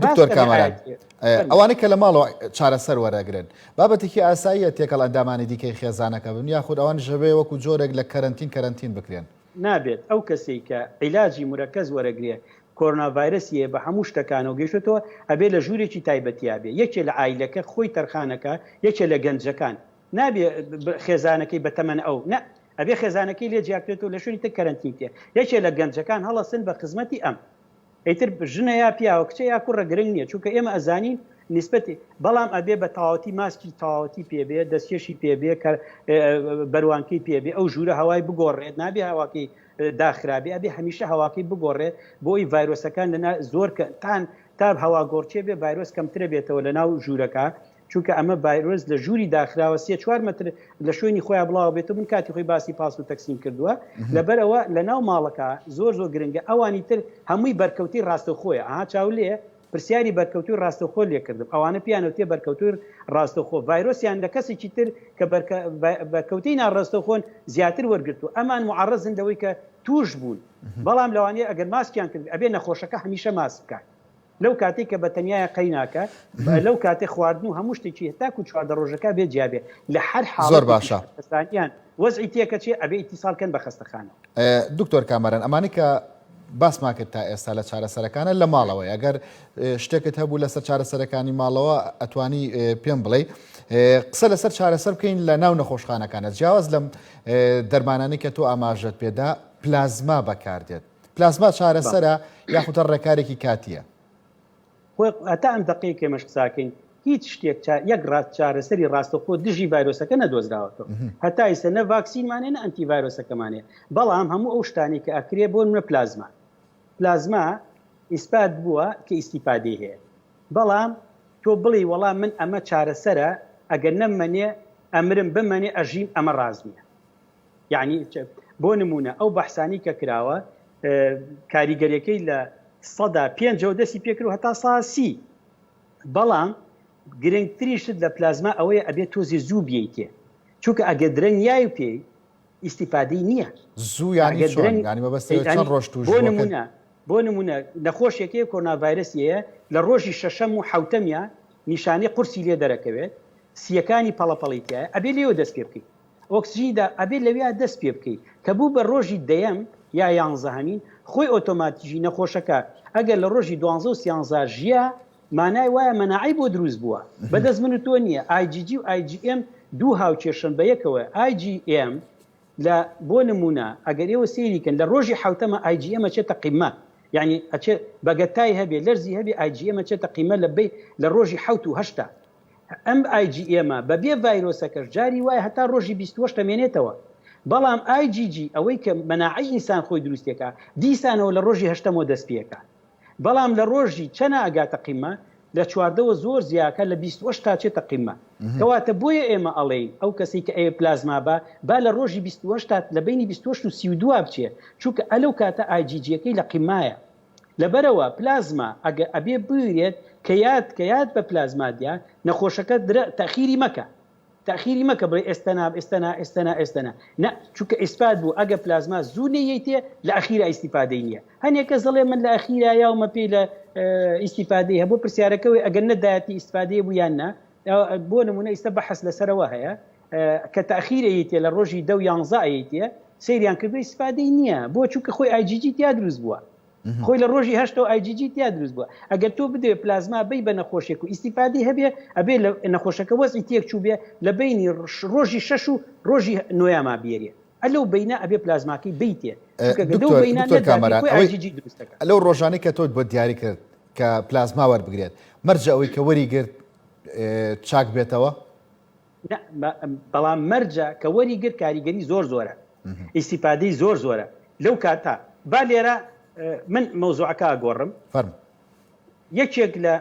دکتۆر کامەران ئەوانەی کە لە ماڵەوە چارەسەر وەرەگرن بابەتێکی ئاساییە تێکەڵ ئەندامانی دیکەی خێزانەکە بن یاخود ئەوان ژەبێ وەکو جۆرێک لە کەرەنتین کەرەنتین بکرێن نابێت ئەو کەسەی کە عیلاجی مورەکەز وەرەگرێ کۆرۆنا ڤایرەسی هەیە بە هەموو شتەکانەوە گەیشتۆتەوە ئەبێ لە ژوورێکی تایبەتیا بێ یەکێ لە عایلەکە خۆی تەرخانەکا یەکێ لە گەنجەکان نابێ خێزانەکەی بەتەمەن ئەو نە ئەبێ خێزانەکەی لێ جیاکرێتەوە لە شوێنی تر کەرەنتین کرێ یەکێ لە گەنجەکان هەڵەسن بە خزمەتی ئەم ئیتر ژنە یا پیاوە کچە یا کوڕە گرنگ نییە چونکە ئێمە ئەزانین نیسبەتی بەڵام ئەبێ بە تەواوەتی ماسکی تەواوەتی پێ بێ دەستکێشی پێ بێ کە بەروانکەی پێ بێ ئەو ژوورە هەوای بگۆڕێت نابێ هەواکەی داخرابێ ئەبێ هەمیشە هەواکەی بگۆڕێ بۆی ڤایرۆسەکان لەنا زۆر کە تان تا هەوا گۆڕچێ بێ ڤایرۆس کەمترە بێتەوە لە ناو ژوورەکە چونکە ئەمە ڤایرۆس لە ژووری داخراوە سێ چوار مەتر لە شوێنی خۆیان بڵاوە بێتەوە من کاتی خۆی باسی پاس و تەکسیم کردووە لەبەر ئەوە لە ناو ماڵەکە زۆر زۆر گرنگە ئەوانی تر هەمووی بەرکەوتەی ڕاستەوخۆیە ئەها چاو لێ پرسیاری بەرکەوتوی ڕاستەوخۆ لێکردم ئەوانە پیانەوتێ بەرکەوتوی ڕاستەوخۆ ڤایرۆسیان لە کەسێکی تر کە بەرکەوتەی ناڕاستەوخۆن زیاتر وەرگرتووە ئەمان معرەزن لەوەی کە توش بوون بەڵام لەوانەیە ئەگەر ماسکیان کرد ئەبێ نەخۆشەکە هەمیشە ماسک بکات لەو کاتەی کە بە تەنیایە قەیناکە لەو کاتێ خواردن و هەموو شتێکی هەتاکو 14 ڕۆژەکە بێ جیابێ لە هەر حاڵ زۆر باشە کەسانیان وەزعی تێکەچێ ئەبێ ئیتیساڵ کەن بە خەستەخانە. دکتۆر کامەران ئەمانەی کە باسمان کرد تا ئێستا لە چارەسەرەکانە لە ماڵەوەی ئەگەر شتێکت هەبوو لەسەر چارەسەرەکانی ماڵەوە ئەتوانی پێم بڵێ قسە لەسەر چارەسەر بکەین لە ناو نەخۆشخانەکانە جیاواز لەم دەرمانانی کە تۆ ئاماژەت پێدا پلازما بەکاردێت پلازما چارەسەرە یاخود هەر ڕێکارێکی کاتییە؟ خۆی هەتا ئەم دەقەیە کە ئێمەش قساکەین هیچ شتێک یەک ڕاست چارەسەری ڕاستەوخۆ دژی ڤایرۆسەکە نەدۆزراوەتەوە هەتا ئیستا نە ڤاکسینمان هەیە نە ئەنتی ڤایرۆسەکەمان هەیە بەڵام هەموو ئەو شتانەی کە ئەکرێ بۆ نمونە پلازما پلازما ئیسپات بووە کە ئیستیفادەی هەیە بەڵام تۆ بڵێی وەڵا من ئەمە چارەسەرە ئەگەر نەممەنێ ئەمرم بمەنێ ئەژیم ئەمە ڕاست نییە یەعنی بۆ نموونە ئەو بەحسانی کە کراوە کاریگەریەکەی لە سەدا پێنجەوە دەستی پێکرد و هەتا سا سی بەڵام گرنگترین شت لە پلازما ئەوەیە ئەبێت تۆزێ زوو بیتێ چونکە ئەگەر درەنگ یای و پێی ئیسیفادەی نییە زوو یانی چۆن؟ یانی مەبەستەوە چەند ڕۆژ توش بۆ نمونە. بۆ نموونە نەخۆشێک هەیە کۆرۆنا ڤایرەسی هەیە لە ڕۆژی شەشەم و حەوتەمیا نیشانەی قورسی لێ دەرەکەوێت سییەکانی پەڵە پەڵی تیایە ئەبێ لێوە دەست پێ بکەی ئۆکسجینی دا ئەبێ لەویا دەست پێ بکەی کە بوو بە ڕۆژی دەیەم یا یانزەهەمین خۆی ئۆتۆماتیکی نەخۆشەکە ئەگەر لە ڕۆژی دوانزە و سیانزا ژیا مانای وایە مەناعەی بۆ دروست بووە بەدەست من و تۆ نییە IgG و IgM دوو هاوکێشەن بە یەکەوە IgM لە بۆ نموونە ئەگەر ئێوە سەیری کەن لە ڕۆژی حەوتەمە IgM ئەچێتە قیمە یعنی ئەچێ بەگەتای هەبێ لەرزی هەبێ IgM ئەچێتە قیمە لە بەی لە ڕۆژی حەوت و هەشتا ئەم IgM ە بەبێ ڤایرۆسەکەش جاری وایە هەتا ڕۆژی 28 ئەمێنێتەوە بەڵام IgG ئەوەی کە مەناعەی ئینسان خۆی دروستێکا دیسانەوە لە ڕۆژی هەشتەمەوە دەست پێکا بەڵام لە ڕۆژی چەنا ئەگاتە قیمە لە چواردەوە زۆر زیاکە لە 28 تا چێتە قیمە کەواتە بۆیە ئێمە ئەڵێین ئەو کەسی کە ئەوێ پلازما با با لە ڕۆژی 28 تا لە بینی 28 و 32 بچێ چونکە ئەلەو کاتە IgG یەکەی لە قیمایە لەبەرەوە پلازما ئەگە ئەبێ بویرێت کە یاد کە یاد بە پلازما دیا نەخۆشەکە درە تەخیری مەکە تەئخیری مەکە بڵێ ئێستا نا ئێستا نا ئێستا نا ئێستا نا نا چونکە ئیسپات بوو ئەگە پلازما زوو نەیەیتێ لە ئەخیرا ئیستیفادەی نییە هەنێک کەس دەڵێ من لە ئەخیرا یاومە پێی لە ئیستیفادەی هەبوو پرسیارەکەوەی ئەگەر نەدایەتی ئیستفادەیە بوو یان نا بۆ نمونە ئیستا بەحس لەسەرەوە هەیە کە تاخیر ئەیتێ لە ڕۆژی دە و یانزە ئەیتێ سەیریان کردو ئیستفادەی نییە بۆ چونکە خۆی IgG تیا دروست بووە خۆی لە ڕۆژی هەشتەوە IgG تیا دروست بووە ئەگەر تۆ بدەوێ پلازما بی بە نەخۆشێک و ئیسیفادەی هەبێ ئەبێ لە نەخۆشەکە وەزعی تێک چوو بێ لە بینی ڕۆژی شەش و ڕۆژی نۆیاما بێرێ ئەلەو بینە ئەبێ پلازماکەی بیتێ دکتۆر کامەران لەو ڕۆژانەی کە تۆت بۆ دیاری کرد کە پلازما وەربگرێت مەرجە ئەوەی کە وەری گرت چاک بێتەوە بەڵام مەرجە کە وەری گرت کاریگەری زۆر زۆرە ئیسیفادەی زۆر زۆرە لەو کاتە با لێرە من مەوزوعەکە گۆڕم فەرم یەکێک لە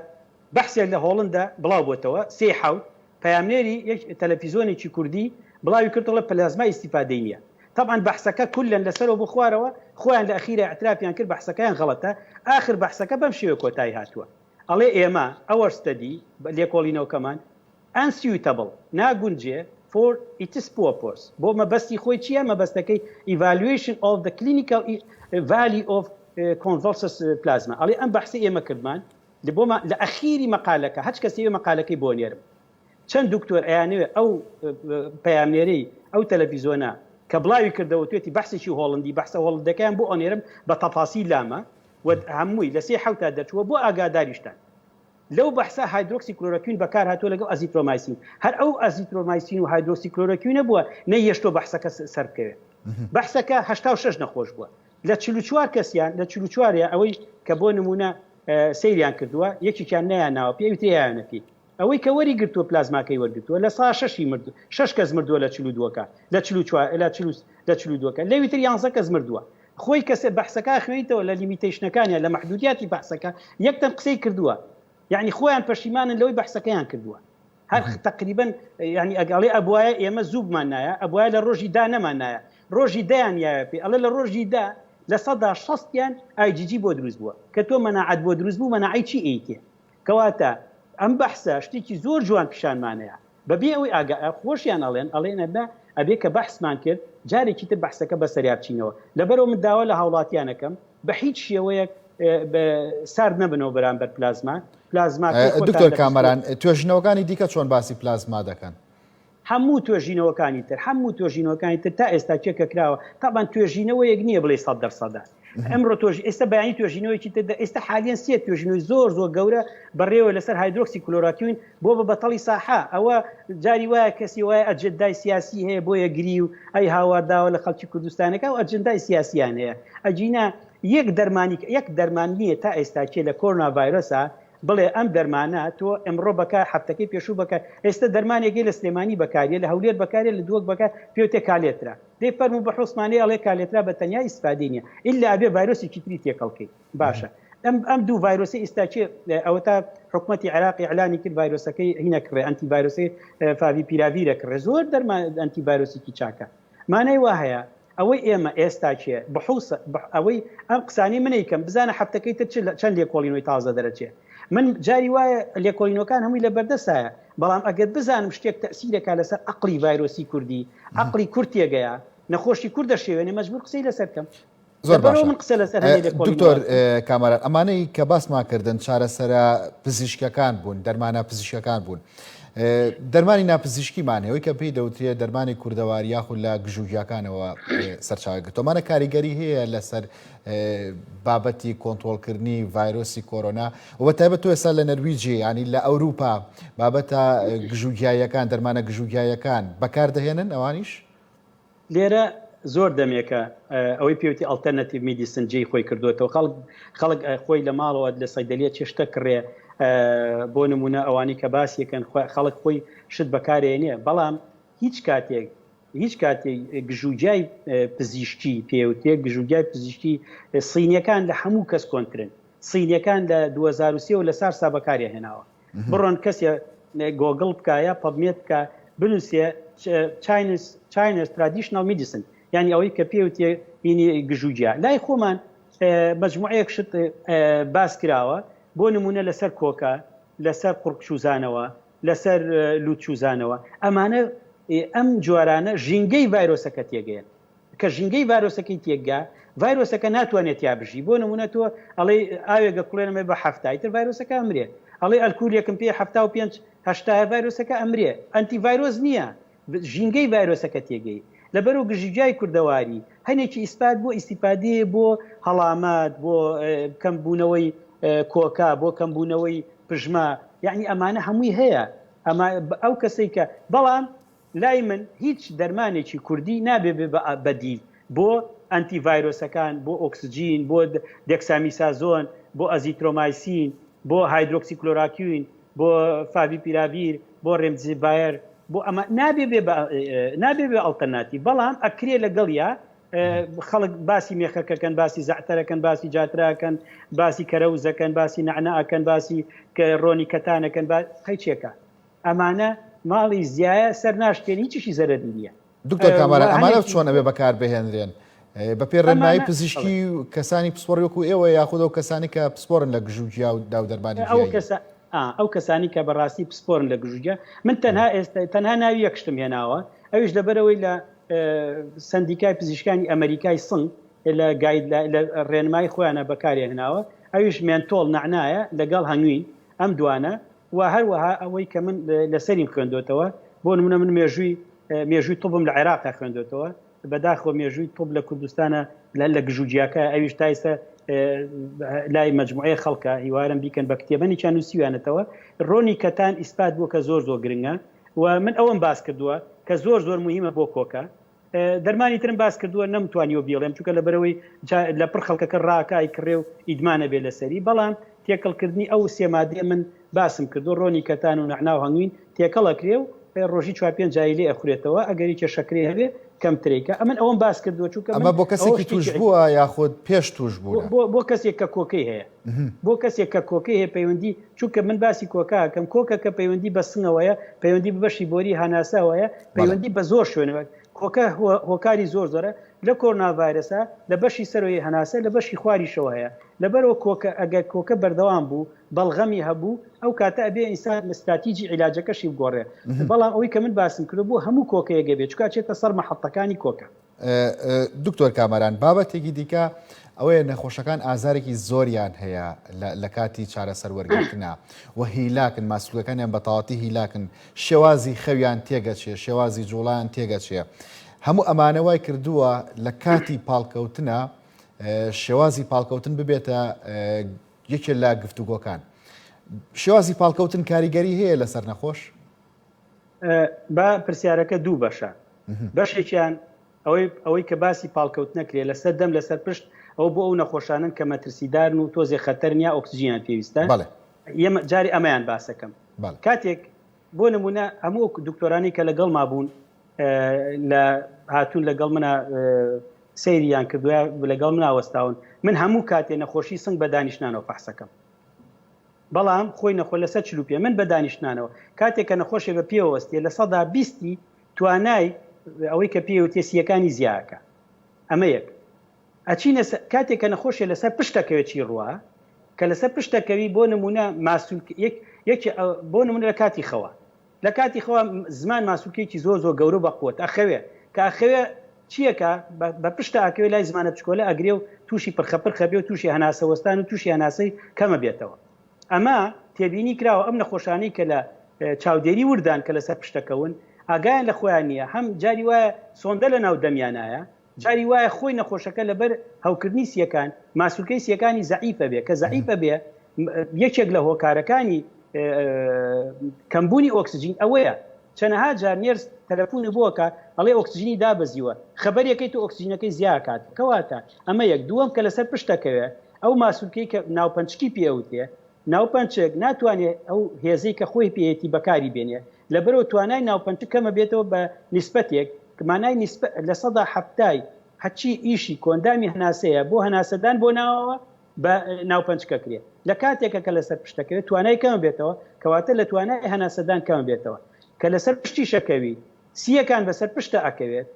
بەحسێک لە هۆڵندا بڵاو بۆتەوە سێ حوت پەیامنێری تەلەفیزۆنێکی کوردی بڵاوی کردڵە پلازما ئیسیفادەی نییە طبعا بەحسەکە کلەن لەسەرەوە بۆ خوارەوە خۆیان لە ئەخیرە اعترافیان کرد بەحسەکەیان غەڵەتە ئاخر بەحسەکە بەم شێوە کۆتایی هاتووە ئەڵێ ئێمە our study لێکۆڵینەوەکەمان Unsuitable، ناگونجێ، for its purpose، بۆ مەبەستی خۆی چییە، مەبەستەکەی Evaluation of the clinical value of convalescent plasma، ئەڵێ ئەم بەحسەی ئێمە کردمان بۆمان لە ئەخیری مەقالەکە هەچ کەسێ مەقالەکەی بۆ نێرم چەند دکتۆر ئەیانەوێ ئەو پەیامنێرەی ئەو تەلەفیزۆنە کە بڵاوی کردەوە توێتی بەحسێکی هۆڵندی بەحسە هۆڵندەکەیان بۆ ئەنێرم بە تەفاسیل لامە و هەمووی لە سێ حەوتا دەرچووە بۆ ئاگاداریشتان لەو بەحسە هایدرۆکسی کلۆرۆکوین بەکار هاتووە لەگەڵ ئەزیترۆمایسین، هەر ئەو ئەزیترۆمایسین و هایدرۆکسی کلۆرۆکوینە بووە نەیهێشتووە بەحسەکە سەربکەوێت. بەحسەکە 86 نەخۆش بووە لە 44 کەسیان لە 44 یان ئەوەی کە بۆ نموونە سەیریان کردووە یەکێکیان نەیانناوە پێ ئەوی تریانە پێی ئەوەی کە وەری گرتووە پلازماکەی وەرگرتووە لە سا شەشی مردوو شەش کەس مردووە لە 42ەکە لە 44 لە لە 42ەکە لەوی تر 11 کەس مردووە خۆی کەسێ بەحسەکە ئەخوێنیتەوە لە limitation ەکانیا لە مەحدودیاتی بەحسەکە یەک تەن قسەی کردووە یعنی خۆیان پەشیمانن لەوەی بەحسەکەیان کردووە هەر تقریبا یعنی ئەگەڵێ ئەبواە ئێمە زوو بمان نایە ئەبواە لە ڕۆژی دا نەمان نایە ڕۆژی دەیان یاە پێ ئەڵێ لە ڕۆژی دا لە سەدا شەستیان IgG بۆ دروست بووە کە تۆ مەناعەت بۆ دروست بوو مەناعەی چی ئەیتێ کەواتە ئەم بەحسە شتێکی زۆر جوان پیشانمانەیە بەبێ ئەوەی ئاگا خۆشیان ئەڵێن ئەڵێن ئەبە ئەبێ کە بەحسمان کرد جارێکی تر بەحسەکە بەسەریا بچینەوە لەبەرەوە من داوا لە هاوڵاتیان ئەکەم بە هیچ شێوەیەک سارد نەبنەوە بەرامبەر پلازما پلازما دکتۆر کامەران توێژینەوەکانی دیکە چۆن باسی پلازما دەکەن؟ هەموو توێژینەوەکانی تر هەموو توێژینەوەکانی تر تا ئێستا کێ کە کراوە تابان توێژینەوەیەک نییە بڵێ سەد دەرسەدە ئەمڕۆ تۆژ ئێستا بەیانی توێژینەوەیەکی تر ئێستا حالیەن سێ توێژینەوەی زۆر زۆر گەورە بەڕێوە لەسەر هایدرۆکسی کلۆراکوین بۆ بە بەتەڵی ساحە ئەوە جاری وایە کەسی وایە ئەجندای سیاسی هەیە بۆیە گری و ئەی هاوار داوە لە خەڵکی کوردستانەکە و ئەجندای سیاسیان هەیە ئەگینا یەک دەرمانی یەک دەرمان نییە تا ئێستا کێ لە کۆرۆنا ڤایرۆسا بڵێ ئەم دەرمانە تۆ ئەمڕۆ بەکار هەفتەکەی پێشوو بەکار ئێستا دەرمانێکی لە سلێمانی بەکاریە لە هەولێر بەکارێ لە دووەک بەکار پێوتێ کالێترا دەی فەرموو بە حوسمانەی ئەڵێ کالێترا بە تەنیا ئیسفادەی نیە ئیلا ئەبێ ڤایرۆسێکی تری تێکەڵ کەی باشە ئەم ئەم دوو ڤایرۆسی ئیستا چێ ئەوەتا حکومەتی عێراق ئیعلانی کرد ڤایرۆسەکەی هینە کڕێ ئەنتی ڤایرۆسی فاڤی پیراڤیرە کڕێ زۆر دەرمان ئەنتی ڤایرۆسێکی چاکە مانای وا هەیە ئەوەی ئێمە ئێستا کێ بحوس ئەوەی ئەم قسانەی منەی کەم بزانە هەفتەکەی تر چەند لێکۆڵینەوەی تازە دەرەچێ من جاری وایە لێکۆڵینەوەکان هەمووی لە بەردەسایە بەڵام ئەگەر بزانم شتێک تەسیرەکە لەسەر عقلی ڤایرۆسی کوردی عقلی کورد تێگەیە نەخۆشی کورد دەشێوێنێ مەجبور قسەی لەسەر کەم. زۆر لەبەرئەوە باشە من قسە لەسەر هەنێ لێکۆڵینەوە دکتۆر ئەکەم. کامەران ئەمانەی کە باسمان کردن چارەسەرە پزیشکەکان بوون دەرمانە پزیشکەکان بوون دەرمانی ناپزیشکیمان هەیە کە پێی دەوترێت دەرمانی کوردەواری یاخود لە گژوگیاکانەوە سەرچاوە گرتووە کاریگەری هەیە لەسەر بابەتی کۆنترۆڵکردنی ڤایرۆسی کۆرۆنا و بە تایبەت تۆ ئێستا لە نەرویجی ینی لە ئەوروپا بابەتە گژوگیاییەکان دەرمانە گژوگیاییەکان بەکاردەهێنن ئەوانیش؟ لێرە زۆر دەمێکە ئەوەی پێوتی alternative medicine جێی خۆی کردوێتەوە خەڵک خەڵک خۆی لە ماڵەوە لە سەیدەلیە چێشتە کڕێ بۆ نمونە ئەوانی کە باسیەکەن خەڵک خۆی شت بەکارێنێ بەڵام هیچ کاتێک هیچ کاتێک گژوگیای پزیشکی پێوتێ گژوگیای پزیشکی سینیەکان لە هەموو کەس کۆنترن سینیەکان لە 2023 و لە سارسا بەکاریان هێناوە بڕۆن کەسێ گۆگڵ بکا یا PubMed بکا بنووسێ Chinese Chinese traditional medicine یعنی ئەوەی کە پێوتێ هینی گژوگیا لای خۆمان مجموعەیەک شت باس کراوە بۆ نمونە لەسەر کۆکە لەسەر قوڕگچوزانەوە لەسەر لوتچوزانەوە ئەمانە ئەم جۆرانە ژینگەی ڤایرۆسەکە تێگەیەن کە ژینگەی ڤایرۆسەکەی تێکگا ڤایرۆسەکە ناتوانێت تیا بژی بۆ نمونە تۆ ئەڵێ ئاوێگە کوڵێنەمە بە هەفتا ئیتر ڤایرۆسەکە ئەمرێ ئەڵێ ئەلکولێکم پێ 75 هەشتایە ڤایرۆسەکە ئەمرێ ئەنتی ڤایرۆس نییە ژینگەی ڤایرۆسەکە تێگەی لەبەرو گژیجای کوردەواری هەنێکی ئیسپات بۆ ئیسیفادەیە بۆ هەڵامەت بۆ کەمبوونەوەی کۆکە بۆ کەمبوونەوەی پژمە یعنی ئەمانە هەمووی هەیە ئەمە ئەو کەسێک کە بەڵام لای من هیچ دەرمانێکی کوردی نابێ بێ بە بەدیل بۆ ئەنتی ڤایرۆسەکان، بۆ ئۆکسجین، بۆ دێکسامیسازۆن، بۆ ئەزیترۆمایسین، بۆ هایدرۆکسی کلۆراکوین، بۆ فاڤیپیراڤیر، بۆ رێمدزیڤایەر، بۆ ئەمە نابێ بێ بە نابێ بێ ئەڵتەرناتیڤ بەڵام ئەکرێ لەگەڵیا خەڵک باسی مێخەکەکەن باسی زەعتەرەکەن باسی جاتراکەن باسی کەرەوزەکەن باسی نەعناکەن باسی ڕۆنی کەتانەکەن با قەیچێکە ئەمانە ماڵی زیایە سەر ناشکێن هیچیشی زەرەری نییە. دکتۆر کامەران ئەمانە چۆن ئەبێ بەکار بهێنرێن؟ بە پێی ڕێنمایی پزیشکی و کەسانی پسپۆڕی وەکو ئێوە یاخود ئەو کەسانی کە پسپۆرن لە گژوگیا و داو دەرمانی گیایی؟ ئەو کەسانی کە بەڕاستی پسپۆرن لە گژوگیا من تەنها ئێستا تەنها ناوی یەک شتم هێناوە ئەویش لەبەرئەوەی لە سەندیکای پزیشکانی ئەمەریکای سنگ لە گاید لە ڕێنمایی خۆیانە بەکاریان هێناوە ئەویش مێنتۆڵ نەعنایە لەگەڵ هەنگوین ئەم دوانە و هەروەها ئەوەی کە من لەسەریم خوێندۆتەوە، بۆ نمونە من مێژووی مێژووی طبم لە عێراقا خوێندۆتەوە، بەداخەوە مێژووی طب لە کوردستانە لە گژوگیاکە ئەویش تا ئیستا لای مەجموعەیە خەڵکە هیوارم بیکەن بە کتێب هەنێکیان نووسیویانەتەوە ڕۆنی کەتان ئیسپات بووە کە زۆر زۆر گرنگە و من ئەوەم باس کردووە کە زۆر زۆر مهمە بۆ کۆکە دەرمانی ترم باس کردووە نەمتوانیوە بیڵێم چونکە لەبەرەوەی لە پڕ خەڵکەکە ڕاکە ئەیکڕێ و ئیدمانە بێ لەسەری بەڵام تێکەڵکردنی ئەو سێ مادەیە من باسم کردو ڕۆنی کەتان و نەعنا و هەنگوین تێکەڵ ئەکرێ و ڕۆژی چوار پێنج جاری لێ ئەخورێتەوە ئەگەر یەکێ شەکرەی هەبێ کەمترەی کە ئەمن ئەوەم باس کردووە چونکە ئەمە بۆ کەسێکی تووشبووە یاخود پێش تووشبوونە؟ بۆ کەسێک کە کۆکەی هەیە بۆ کەسێک کە کۆکەی هەیە پەیوەندی چونکە من باسی کۆکە ئەکەم کۆکە کە پەیوەندی بە سنگەوەیە پەیوەندی بە بەشی بۆری هەناسەوەیە پەیوەندی بە زۆر شوێنەوە کۆکە هۆکاری زۆر زۆرە لە کۆرۆنا ڤایرەسە لە بەشی سەرەوەی هەناسە لە بەشی خواریشەوە هەیە لەبەرەوە کۆکە ئەگەر کۆکە بەردەوام بوو بەڵغەمی هەبوو ئەو کاتە ئەبێ ئینسان ستراتیجی عیلاجەکەشی بگۆڕێ بەڵام ئەوەی کە من باسم کردو بۆ هەموو کۆکەیەک ئەبێ چونکە ئەچێتە سەر مەحەتەکانی کۆکە. دکتۆر کامەران بابەتێکی دیکە ئەوەیە نەخۆشەکان ئازارێکی زۆریان هەیە لە کاتی چارەسەر وەرگرتنا و هیلاکن ماسولکەکانیان بە تەواتی هیلاکن شێوازی خەویان تێگەچێ شێوازی جوڵیان تێگەچێ هەموو ئەمانە وای کردووە لە کاتی پاڵکەوتنە شێوازی پاڵکەوتن ببێتە یەکێ لە گفتوگۆکان شێوازی پاڵکەوتن کاریگەری هەیە لەسەر نەخۆش؟ با پرسیارەکە دوو بەشە بەشێکیان ئەوەی ئەوەی کە باسی پاڵکەوت نەکرێ لەسەر دەم لەسەر پشت ئەو بۆ ئەو نەخۆشانن کە مەترسیدارن و تۆزێ خەتەر نیە ئۆکسجینیان پێویستە ئێمە جاری ئەمەیان باسەکەم کاتێک بۆ نمونە هەموو دکتۆرانی کە لەگەڵ مابوون لە هاتوون لەگەڵ منە سەیریان کردوە لەگەڵ منا وەستاون من هەموو کاتێ نەخۆشی سنگ بە دانیشتنانەوە فەحسەکەم بەڵام خۆی نەخۆ لەسەر چلوپێ من بە دانیشتنانەوە کاتێک کە نەخۆشێ بە پێوە وەستێ 20% توانای ئەوەی کە پێوتێ سیەکانی زیاکە ئەمە یەک ئەچینە کاتێک کە نەخۆشێ لەسەر پشتەکەوێت چی ڕوە کە لەسەر پشتەکەوی بۆ نمونە ماسول یەک بۆ نمونە لە کاتی خەوە لە کاتی خەوە زمان ماسولکێکی زۆر زۆر گەورە بە قوت ئەخەوێ کە ئەخەوێ. چیەکە بە پشتا ئەکەوێ لای زمانە بچکۆلە ئەگرێ و تووشی پرخە پرخە بێ و تووشی هەناسە وەستان و تووشی هەناسەی کەمە بێتەوە. ئەمە تێبینی کراوە ئەم نەخۆشانەی کە لە چاودێری وردان کە لەسەر پشتەکەون ئاگایان لە خۆیان نییە هەم جاری وایە سۆندە لە ناو دەمیانایە جاری وایە خۆی نەخۆشەکە لەبەر هەوکردنی سیەکان ماسولکەی سیەکانی زەعیفە بێ کە زەعیفە بێ یەکێک لە هۆکارەکانی کەمبوونی ئۆکسجین ئەوەیە چەنەها جار nurse تەلەفونی بۆ ئەکا ئەڵێ ئۆکسجینی دابەزیوە خەبەریەکەی تۆ ئۆکسجینەکەی زیاکات کەواتە ئەمە یەک دووەم کە لەسەر پشت ئەکەوێ ئەو ماسولکەی کە ناوپەنچکی پێ ئەوترێ ناوپەنچک ناتوانێ ئەو هێزەی کە خۆی پێیەتی بەکاری بێنێ لەبەرەوە توانای ناوپەنچک کەمە بێتەوە بە نیسبەتێک مانای نیسبە لە سەدا حەفتای هەچی ئیشی کۆندامی هەناسەیە بۆ هەناسەدان بۆ ناوەوە بە ناوپەنچکە کرێ لە کاتێکە کە لەسەر پشتەکەوێت توانای کەم بێتەوە کەواتە لە توانای هەناسەدان کەم بێتەوە کە لەسەر پشتیشەکەوی سیەکان بەسەر پشتە ئەکەوێت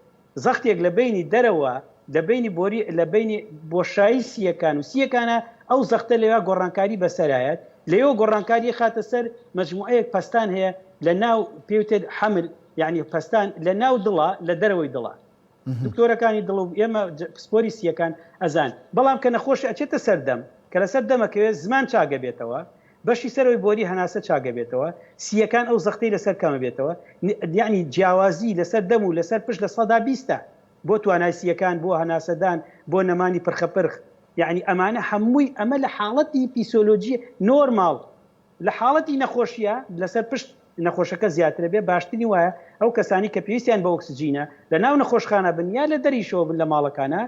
زەختێک لە بینی دەرەوە لە بینی بۆری لە بینی بۆشایی سیەکان و سیەکانە ئەو زەختە لەوێ گۆڕانکاری بەسەرایەت لەوێ گۆڕانکاری خاتە سەر مجموعەیەک پەستان هەیە لە ناو پێوتێت حمل یعنی پەستان لە ناو دڵە لە دەرەوەی دڵە دکتۆرەکانی دڵ و ئێمە پسپۆری سیەکان ئەزان بەڵام کە نەخۆش ئەچێتە سەر دەم کە لەسەر دەمەکەوێت زمان چاگە بێتەوە بەشی سەرەوەی بۆری هەناسە چاگە بێتەوە سیەکان ئەو زەختەی لەسەر کەمە بێتەوە یعنی جیاوازی لەسەر دەم و لەسەر پشت لە سەدا بیستە بۆ توانای سیەکان بۆ هەناسەدان بۆ نەمانی پرخەپرخ یعنی ئەمانە هەمووی ئەمە لە حاڵەتی پیسۆلۆجی نۆرماڵ لە حاڵەتی نەخۆشیە لەسەر پشت نەخۆشەکە زیاترە بێ باشترین وایە ئەو کەسانی کە پێویستیان بە ئۆکسجینە لە ناو نەخۆشخانە بن یا لە دەریشەوە بن لە ماڵەکانە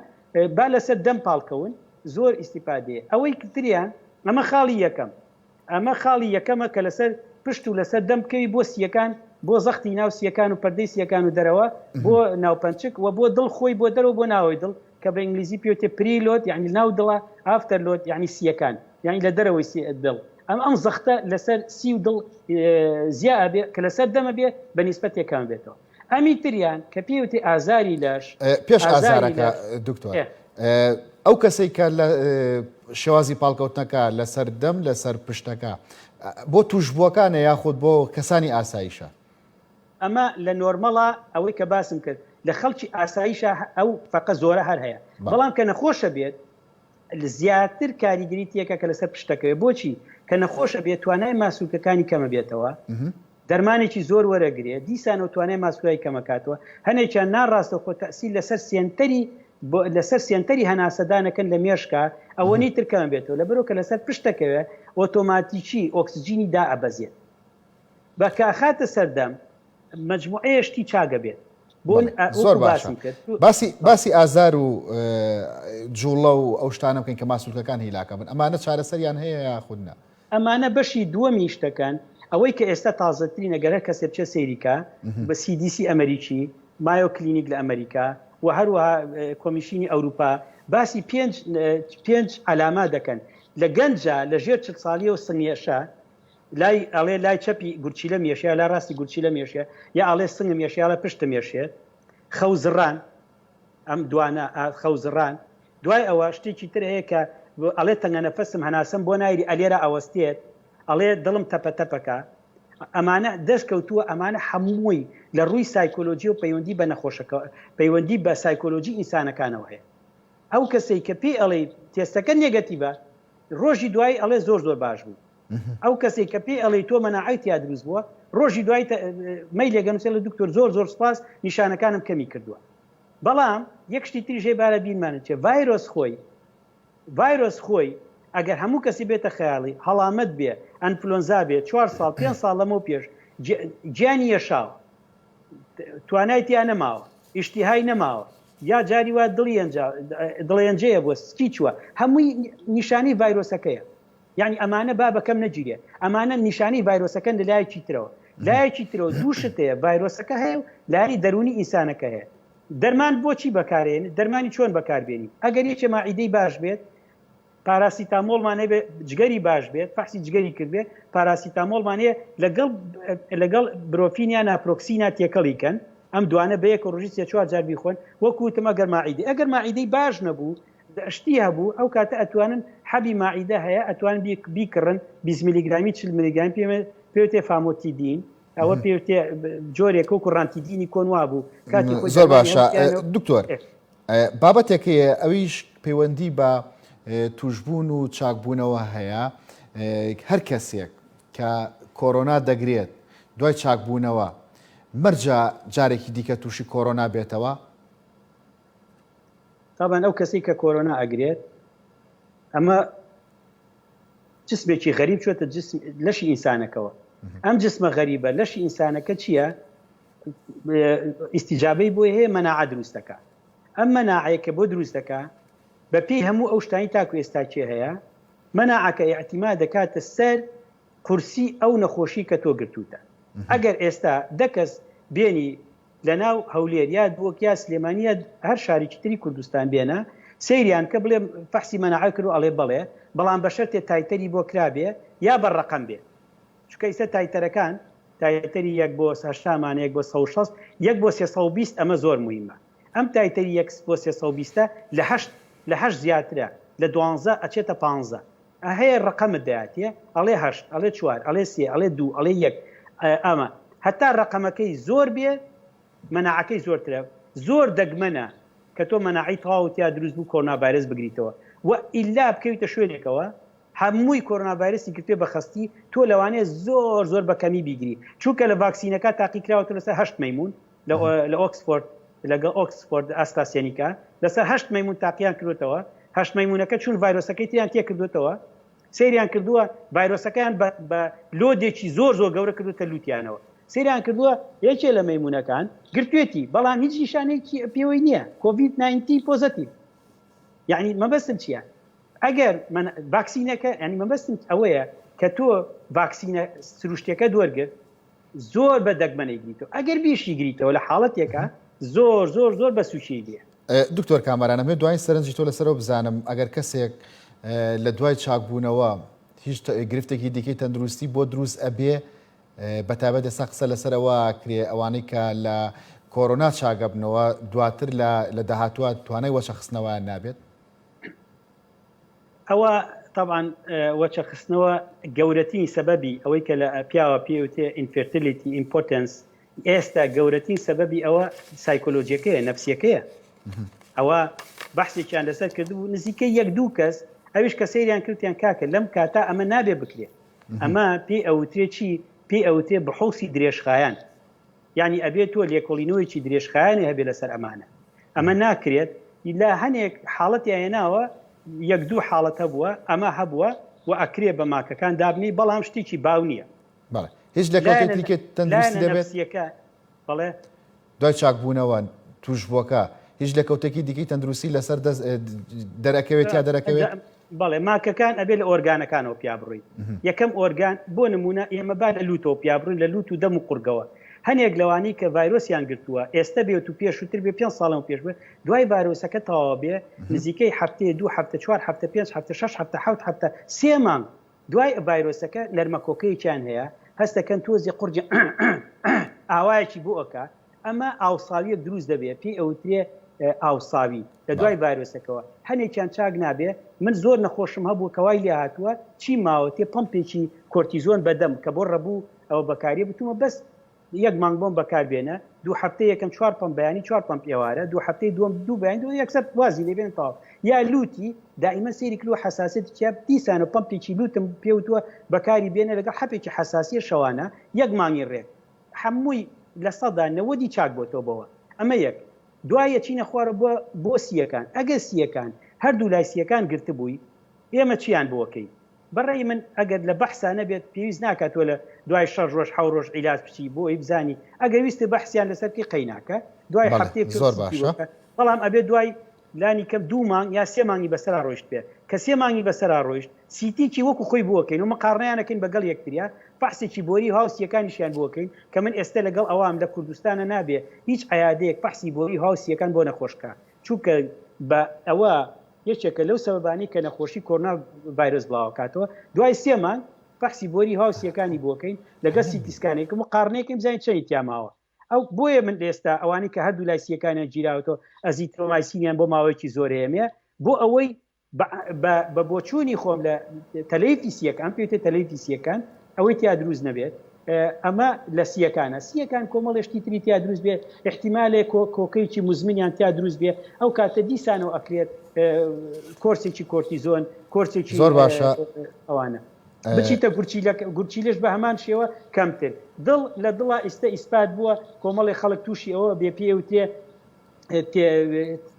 با لەسەر دەم پاڵکەون زۆر ئیسیفادەیە ئەوەی تریان ئەمە خاڵی یەکەم ئەمە خاڵی یەکەمە کە لەسەر پشت و لەسەر دەم بکەوی بۆ سیەکان بۆ زەختی ناو سیەکان و پەردەی سیەکان و دەرەوە بۆ ناوپەنچک و بۆ دڵ خۆی بۆ دەرەوە بۆ ناوەی دڵ کە بە ئینگلیزی پێوتێ preload یعنی ناو دڵە afterload یعنی سیەکان یعنی لە دەرەوەی سی دڵ ئەم ئەم زەختە لەسەر سی و دڵ زیا ئەبێ کە لەسەر دەمە بێ بە نیسبەت تێکان بێتەوە ئەمی تریان کە پێوتی ئازاری لەش پێش ئازارەکە دکتۆر ئەو کەسێک کە لە شێوازی پاڵکەوتنەکە لەسەر دەم لەسەر پشتەکە بۆ توشبووەکانە یاخود بۆ کەسانی ئاسایشە ئەمە لە نۆرمەڵا ئەوەی کە باسم کرد لە خەڵکی ئاسایشە ئەو فەقە زۆرە هەر هەیە بەڵام کە نەخۆشە بێت زیاتر کاریگەری تێکە کە لەسەر پشتەکەوێ بۆچی کە نەخۆشە بێت توانای ماسولکەکانی کەمە بێتەوە دەرمانێکی زۆر وەرەگرێ دیسانەوە توانای ماسولای کەمەکاتەوە هەنێکیان ناڕاستەوخۆ تەسیل لەسەر سێنتەری لەسەر سێنتەری هەناسەدانەکەن لە مێشکا ئەوەنەی تر کەم بێتەوە لەبەرەوە کە لەسەر پشتەکەوێ ئۆتۆماتیکی ئۆکسجینی دائەبەزێت بە کاخاتە سەردەم مەجموعەیە شتی چاگە بێت بۆ زۆر باسم کرد باسی باسی ئازار و جوڵە و ئەو شتانە بکەین کە ماسولکەکان هیلاکە بن ئەمانە چارەسەریان هەیە یاخود نا ئەمانە بەشی دووەمی شتەکان ئەوەی کە ئێستا تازەترین ئەگەر هەر کەسێ بچێ سەیری کا بە CDC ئەمریکی مایۆ کلینیک لە ئەمریکا و هەروەها کۆمیشینی ئەوروپا باسی پێنج پێنج عەلامە دەکەن لە گەنجە لە ژێر چل ساڵیەوە سنگێشە لای ئەڵێ لای چەپی گورچیلەم یەشێ یا لای ڕاستی گورچیلەم یەشێ یا ئەڵێ سنگم یەشێ ئەڵێ پشتم یەشێت خەو زڕان ئەم دوانە خەو زڕان دوای ئەوە شتێکی تر هەیە کە ئەڵێ تەنگە نەفەسم هەناسەم بۆ نایری ئەلێرە ئەوەستێت ئەڵێ دڵم تەپە تەپەکە ئەمانە دەست کەوتووە ئەمانە هەمووی لە ڕووی سایکۆلۆجی و پەیوەندی بە نەخۆشەکە پەیوەندی بە سایکۆلۆجی ئینسانەکانەوە هەیە ئەو کەسەی کە پێی ئەڵێ تێستەکە نێگەتیڤە ڕۆژی دوایی ئەڵێ زۆر زۆر باش بوو ئەو کەسێک کە پێی ئەڵێ تۆ مەناعەی تیا دروست بووە ڕۆژی دوای مەیلێک ئەنووسێ لە دکتۆر زۆر زۆر سپاس نیشانەکانم کەمی کردووە بەڵام یەک شتی تریش هەیە با لە بیرمان چێ ڤایرۆس خۆی ڤایرۆس خۆی ئەگەر هەموو کەسی بێتە خەیاڵی هەڵامەت بێ ئەنفلۆنزا بێ چوار ساڵ پێ ساڵ لەمەو پێش گیانی یەشاوە توانای تیا نەماوە ئیشتیهای نەماوە یا جاری وا دڵی دڵێنجەیە بۆ سکی چووە هەمووی نیشانەی ڤایرۆسەکەیە یعنی ئەمانە با بەکەم نەگیرێ ئەمانە نیشانەی ڤایرۆسەکەن لە لایەکی ترەوە لایەکی ترەوە دوو شت هەیە ڤایرۆسەکە هەیە و لایەنی دەروونی ئینسانەکە هەیە دەرمان بۆچی بەکارێن دەرمانی چۆن بەکاربێنی ئەگەر یەکێ ماعیدەی باش بێت پاراسیتامۆڵمان هەبێ جگەری باش بێت فەحسی جگەری کردبێ پاراسیتامۆڵمان هەیە لەگەڵ لەگەڵ بروفین یا ناپرۆکسینا تێکەڵی کەن ئەم دوانە بەیەک ڕۆژی سێ چوار جار بیخۆن وەکو وتم ئەگەر ماعیدە ئەگەر ماعیدەی باش نەبوو شتی هەبوو ئەو کاتە ئەتوانن حەبی ماعیدە هەیە ئەتوان بیکڕن 20 میلیگرامی 40 میلیگرامی پێ پێوتێ فامۆتیدین. ئەوە پێوتێ جۆرێک وەکو ڕانتیدینی کۆن وابوو کاتی خۆی زۆر دەرمانی باشە هەموو دکتۆر بابەتێک هەیە ئەویش پەیوەندی بە توشبوون و چاکبوونەوە هەیە هەر کەسێک کە کۆرۆنا دەگرێت دوای چاکبوونەوە مەرجە جارێکی دیکە تووشی کۆرۆنا بێتەوە؟ تابان ئەو کەسەی کە کۆرۆنا ئەگرێت ئەمە جسمێکی غەریب چۆتە جسم لەشی ئینسانەکەوە ئەم جسمە غەریبە لەشی ئینسانەکە چییە؟ ئیسیجابەی بۆی هەیە مەناعە دروستەکە ئەم مەناعەیە کە بۆ دروست دەکا بە پێی هەموو ئەو شتانی تاکو ئێستا کێ هەیە مەناعەکە ئیعتیما دەکاتە سەر قورسی ئەو نەخۆشی کە تۆ گرتووتە ئەگەر ئێستا دە کەس بێنی لەناو هەولێر یا دهۆک یا سلێمانی یا هەر شارێکی تری کوردستان بێنە سەیریان کە بڵێ فەحسی مەناعە کرد و ئەڵێ بەڵێ بەڵام بە شەرتێ titer ی بۆ کرابێ یا بە ڕەقەم بێ چونکە ئیستا titer ەکان titer ی یەک بۆ هەشتامان یەک بۆ 160 یەک بۆ 320 ئەمە زۆر موهیمە ئەم titer ی یەک بۆ 320 لە هەشت لە هەشت زیاترە لە دوانزە ئەچێتە پانزە هەیە ڕەقەمت دەیاتێ ئەڵێ هەشت ئەڵێ چوار ئەڵێ سێ ئەڵێ دوو ئەڵێ یەک ئەمە هەتا ڕەقەمەکەی زۆر بێ مەناعەکەی زۆرترە زۆر دەگمەنە کە تۆ مەناعەی تەواو تیا دروست بوو کۆرۆنا ڤایرەس بگریتەوە و ئیلا بکەویتە شوێنێکەوە هەمووی کۆرۆنا ڤایرەسی گرتوێ بە خەستی تۆ لەوانەیە زۆر زۆر بە کەمی بیگری چونکە لە ڤاکسینەکە تاقی کراوەتە لەسەر هەشت مەیمون لە ئۆکسفۆرد لەگەڵ ئۆکسفۆرد ئاستراسێنیکا لەسەر هەشت مەیمون تاقییان کردوتەوە هەشت مەیمونەکە چون ڤایرۆسەکەی تریان تێکردوتەوە سەیریان کردووە ڤایرۆسەکەیان بە load ێکی زۆر زۆر گەورە کردوتە لوتیانەوە سەیریان کردووە یەکێ لە مەیمونەکان گرتوێتی بەڵام هیچ نیشانەیەکی پێوەی نییە کۆڤید 19 positive یعنی مەبەستم چییە ئەگەر من ڤاکسینەکە ینی مەبەستم ئەوەیە کە تۆ ڤاکسینە سروشتەکە دوەرگرت زۆر بە دەگمەن ئەیگریتەوە ئەگەر بیشی گریتەوە لە حاڵەتێکا زۆر زۆر زۆر بە سوکی دێ. دکتۆر کامەران ئەمەوێت دواین سەرنجی تۆ لەسەرەوە بزانم ئەگەر کەسێک لە دوای چاکبوونەوە هیچ گرفتێکی دیکەی تەندروستی بۆ دروست ئەبێ بەتایبەت ئێستا قسە لەسەر ئەوە کرێ ئەوانەی کە لە کۆرۆنا چاگەبنەوە دواتر لە داهاتوە توانای وەچەخستنەوەیان نابێت؟ ئەوە تەبعەن وەچە خستنەوە گەورەترین سەبەبی ئەوەی کە لە پیاوە پێی وتێ infertility impotence ئێستا گەورەترین سەبەبی ئەوە سایکۆلۆجیەکەیە نەفسیەکەیە ئەوە بەحسێکیان لەسەر کردبوو نزیکەی یەک دوو کەس ئەویش کە سەیریان کردیان کاکە لەم کاتا ئەمە نابێ بکرێ ئەمە پێی ئەوترێ چی پێی ئەوترێ بحوسی درێژخایەن یانی ئەبێ تۆ لێکۆڵینەوەیەکی درێژخایەنی هەبێ لەسەر ئەمانە ئەمە ناکرێت لە هەنێک حاڵەتی هێناوە یەک دوو حاڵەت هەبووە ئەمە هەبووە و ئەکرێ بە ماکەکان دابنی بەڵام شتێکی باو نییە. بەڵێ هیچ لێکەوتەی تریکە تەندروستی دەبێت؟ بەڵێ دوای چاکبوونەوە تووشبووەکە هیچ لێکەوتێکی دیکەی تەندروستی لەسەر دەست دەرەکەوێت یا دەرەکەوێت؟ بەڵێ ماکەکان ئەبێ لە ئۆرگانەکانەوە پیا بڕۆی یەکەم ئۆرگان بۆ نمونە ئێمە با لە لوتەوە پیا بڕین لە لوت و دەم و قوڕگەوە هەنێک لەوانی کە ڤایرۆسیان گرتووە ئێستە بێت و پێشووتر بێ پێ ساڵم پێش بێ دوای ڤایرۆسەکە تەواو بێ نزیکەی هەفتەیە دوو هەفتە چوار هەفتە پێنج هەفتە شەش هەفتە حەوت هەفتە سێ مانگ دوای ڤایرۆسەکە نەرمەکۆکەیەکیان هەیە هەستەکەن تۆزی قورگی ئاوایەکی بۆ ئەکا ئەمە ئاوساویەک دروست دەبێ پێی ئەوترێ ئاوساوی لە دوای ڤایرۆسەکەوە هەنێکیان چاک نابێ من زۆر نەخۆشم هەبوو کەوای لێ هاتووە چی ماوەتێ پەمپێکی کۆرتیزۆن بەدەم کە بۆ ڕەبوو ئەوە بەکاری بتومە بەس یەک مانگ بۆم بەکار بێنە دوو هەفتەی یەکەم چوار پەمپ بەیانی چوار پەمپ ئێوارە دوو هەفتەی دووەم دوو بەیانی دوو یەکسەر وازی لێ بێنە تەواو یا لوتی دائیمە سەیری کردووە حەساسیەتی تیا دیسانە پەمپێکی لوتم پێوتووە بەکاری بێنە لەگەڵ حەپێکی حەساسیە شەوانە یەک مانگی ڕێک هەمووی لە سەدا نەوەدی چاک بۆتەوە بەوە ئەمە یەک دوای ئەچینە خوارەوە بۆ بۆ سییەکان ئەگەر سییەکان هەردوو لای سییەکان گرتبووی ئێمە چیان بۆکەین بەڕەئی من ئەگەر لە بەحسا نەبێت پێویست ناکات تۆ لە دوای شەش ڕۆژ حەو ڕۆژ عیلاج بچی بۆ ئەوی بزانی ئەگەر ویستت بەحسیان لەسەر بکەی قەیناکە دوای بەڵێ هەفتەیەک تۆ زۆر سیتی باشە. وەکە بەڵام ئەبێ دوای لانی کەم دوو مانگ یا سێ مانگی بەسەرا ڕۆیشت بێ کە سێ مانگی بەسەرا ڕۆیشت سیتیکی وەکو خۆی بۆکەین و مقارنەیان ئەکەین بەگەڵ یەکتریا فەحسێکی بۆری و هاوسیەکانیشیان بۆکەین کە من ئێستە لەگەڵ ئەوام لە کوردستانە نابێ هیچ عیادەیەک فەحسی بۆری و هاوسیەکان بۆ نەخۆش کا چونکە بە ئەوە یەکێکە لەو سەبەبانەی کە نەخۆشی کۆرۆنا ڤایرۆس بڵاوەکاتەوە دوای سێ مانگ فەحسی بۆری هاوسیەکانی بۆکەین لەگەڵ CT scan ێک مقارنەیەکەین بزانین چەنی تیا ماوە ئەو بۆیە من ئێستا ئەوانەی کە هەردوو لای سیەکانیان گیراوەتەوە ئەزیترۆمایسینیان بۆ ماوەیەکی زۆر هەیە بۆ ئەوەی بە بۆچوونی خۆم لە تەلەیفی سیەکان پێوتێ تەلەیفی سیەکان ئەوەی تیا دروست نەبێت. ئەمە لە سییەکانە. سییەکان کۆمەڵێ شتی تری تیا دروست بێ، ئیحتیمالێ کۆکەیەکی موزمنیان تیا دروست بێ، ئەو کاتە دیسانەوە ئەکرێت کۆرسێکی کۆرتیزۆن، کۆرسێکی زۆر باشە. ئەوانە. بچیتە گورچیلە، گورچیلەش بە هەمان شێوە کەمتر. دڵ لە دڵا ئیستە ئیسپات بووە کۆمەڵێ خەڵک تووشی ئەوە بێ پێی ئەوترێ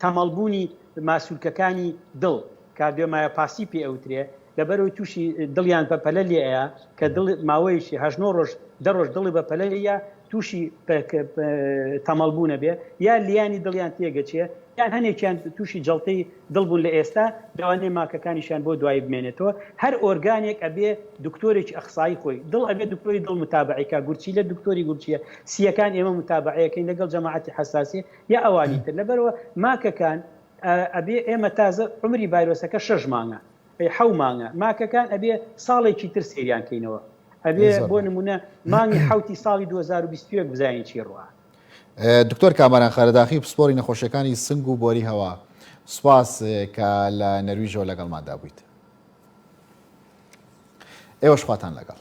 تەمەڵبوونی ماسولکەکانی دڵ، cardiomyopathy پێ ئەوترێ، لەبەرئەوەی تووشی دڵیان بە پەلە لێ ئەیا، کە دڵ ماوەیەکی هەشت نۆ ڕۆژ دە ڕۆژ دڵی بە پەلە لێیا تووشی تەمەڵبوون ئەبێ، یا لیانی دڵیان تێگەچێ، یان هەنێکیان تووشی جەڵتەی دڵ بوون لە ئێستا، لەوانەیە ماکەکانیشیان بۆ دوایی بمێنێتەوە، هەر ئۆرگانێک ئەبێ دکتۆرێکی ئەخسایی خۆی، دڵ ئەبێ دکتۆری دڵ متابەعەی کا، گورچیلە دکتۆری گورچیە، سییەکان ئێمە متابەعەیەکەین لەگەڵ جەماعەتی حەساسیە یا ئەوانی تر، لەبەرئەوە ماکەکان ئەبێ ئێمە تازە عومری ڤایرۆسەکە شەش مانگە حەو مانگە، ماکەکان ئەبێ ساڵێکی تر سەیریان کەینەوە، ئەبێ بۆ نمونە مانگی حەوتی ساڵی 2021 بزانین چی ڕوا. دکتۆر کامەران قەرەداخی پسپۆری نەخۆشیەکانی سنگ و بۆری هەوا سوپاس کە لە نەرویژەوە لەگەڵماندا بوویت. ئێوەش خواتان لەگەڵ.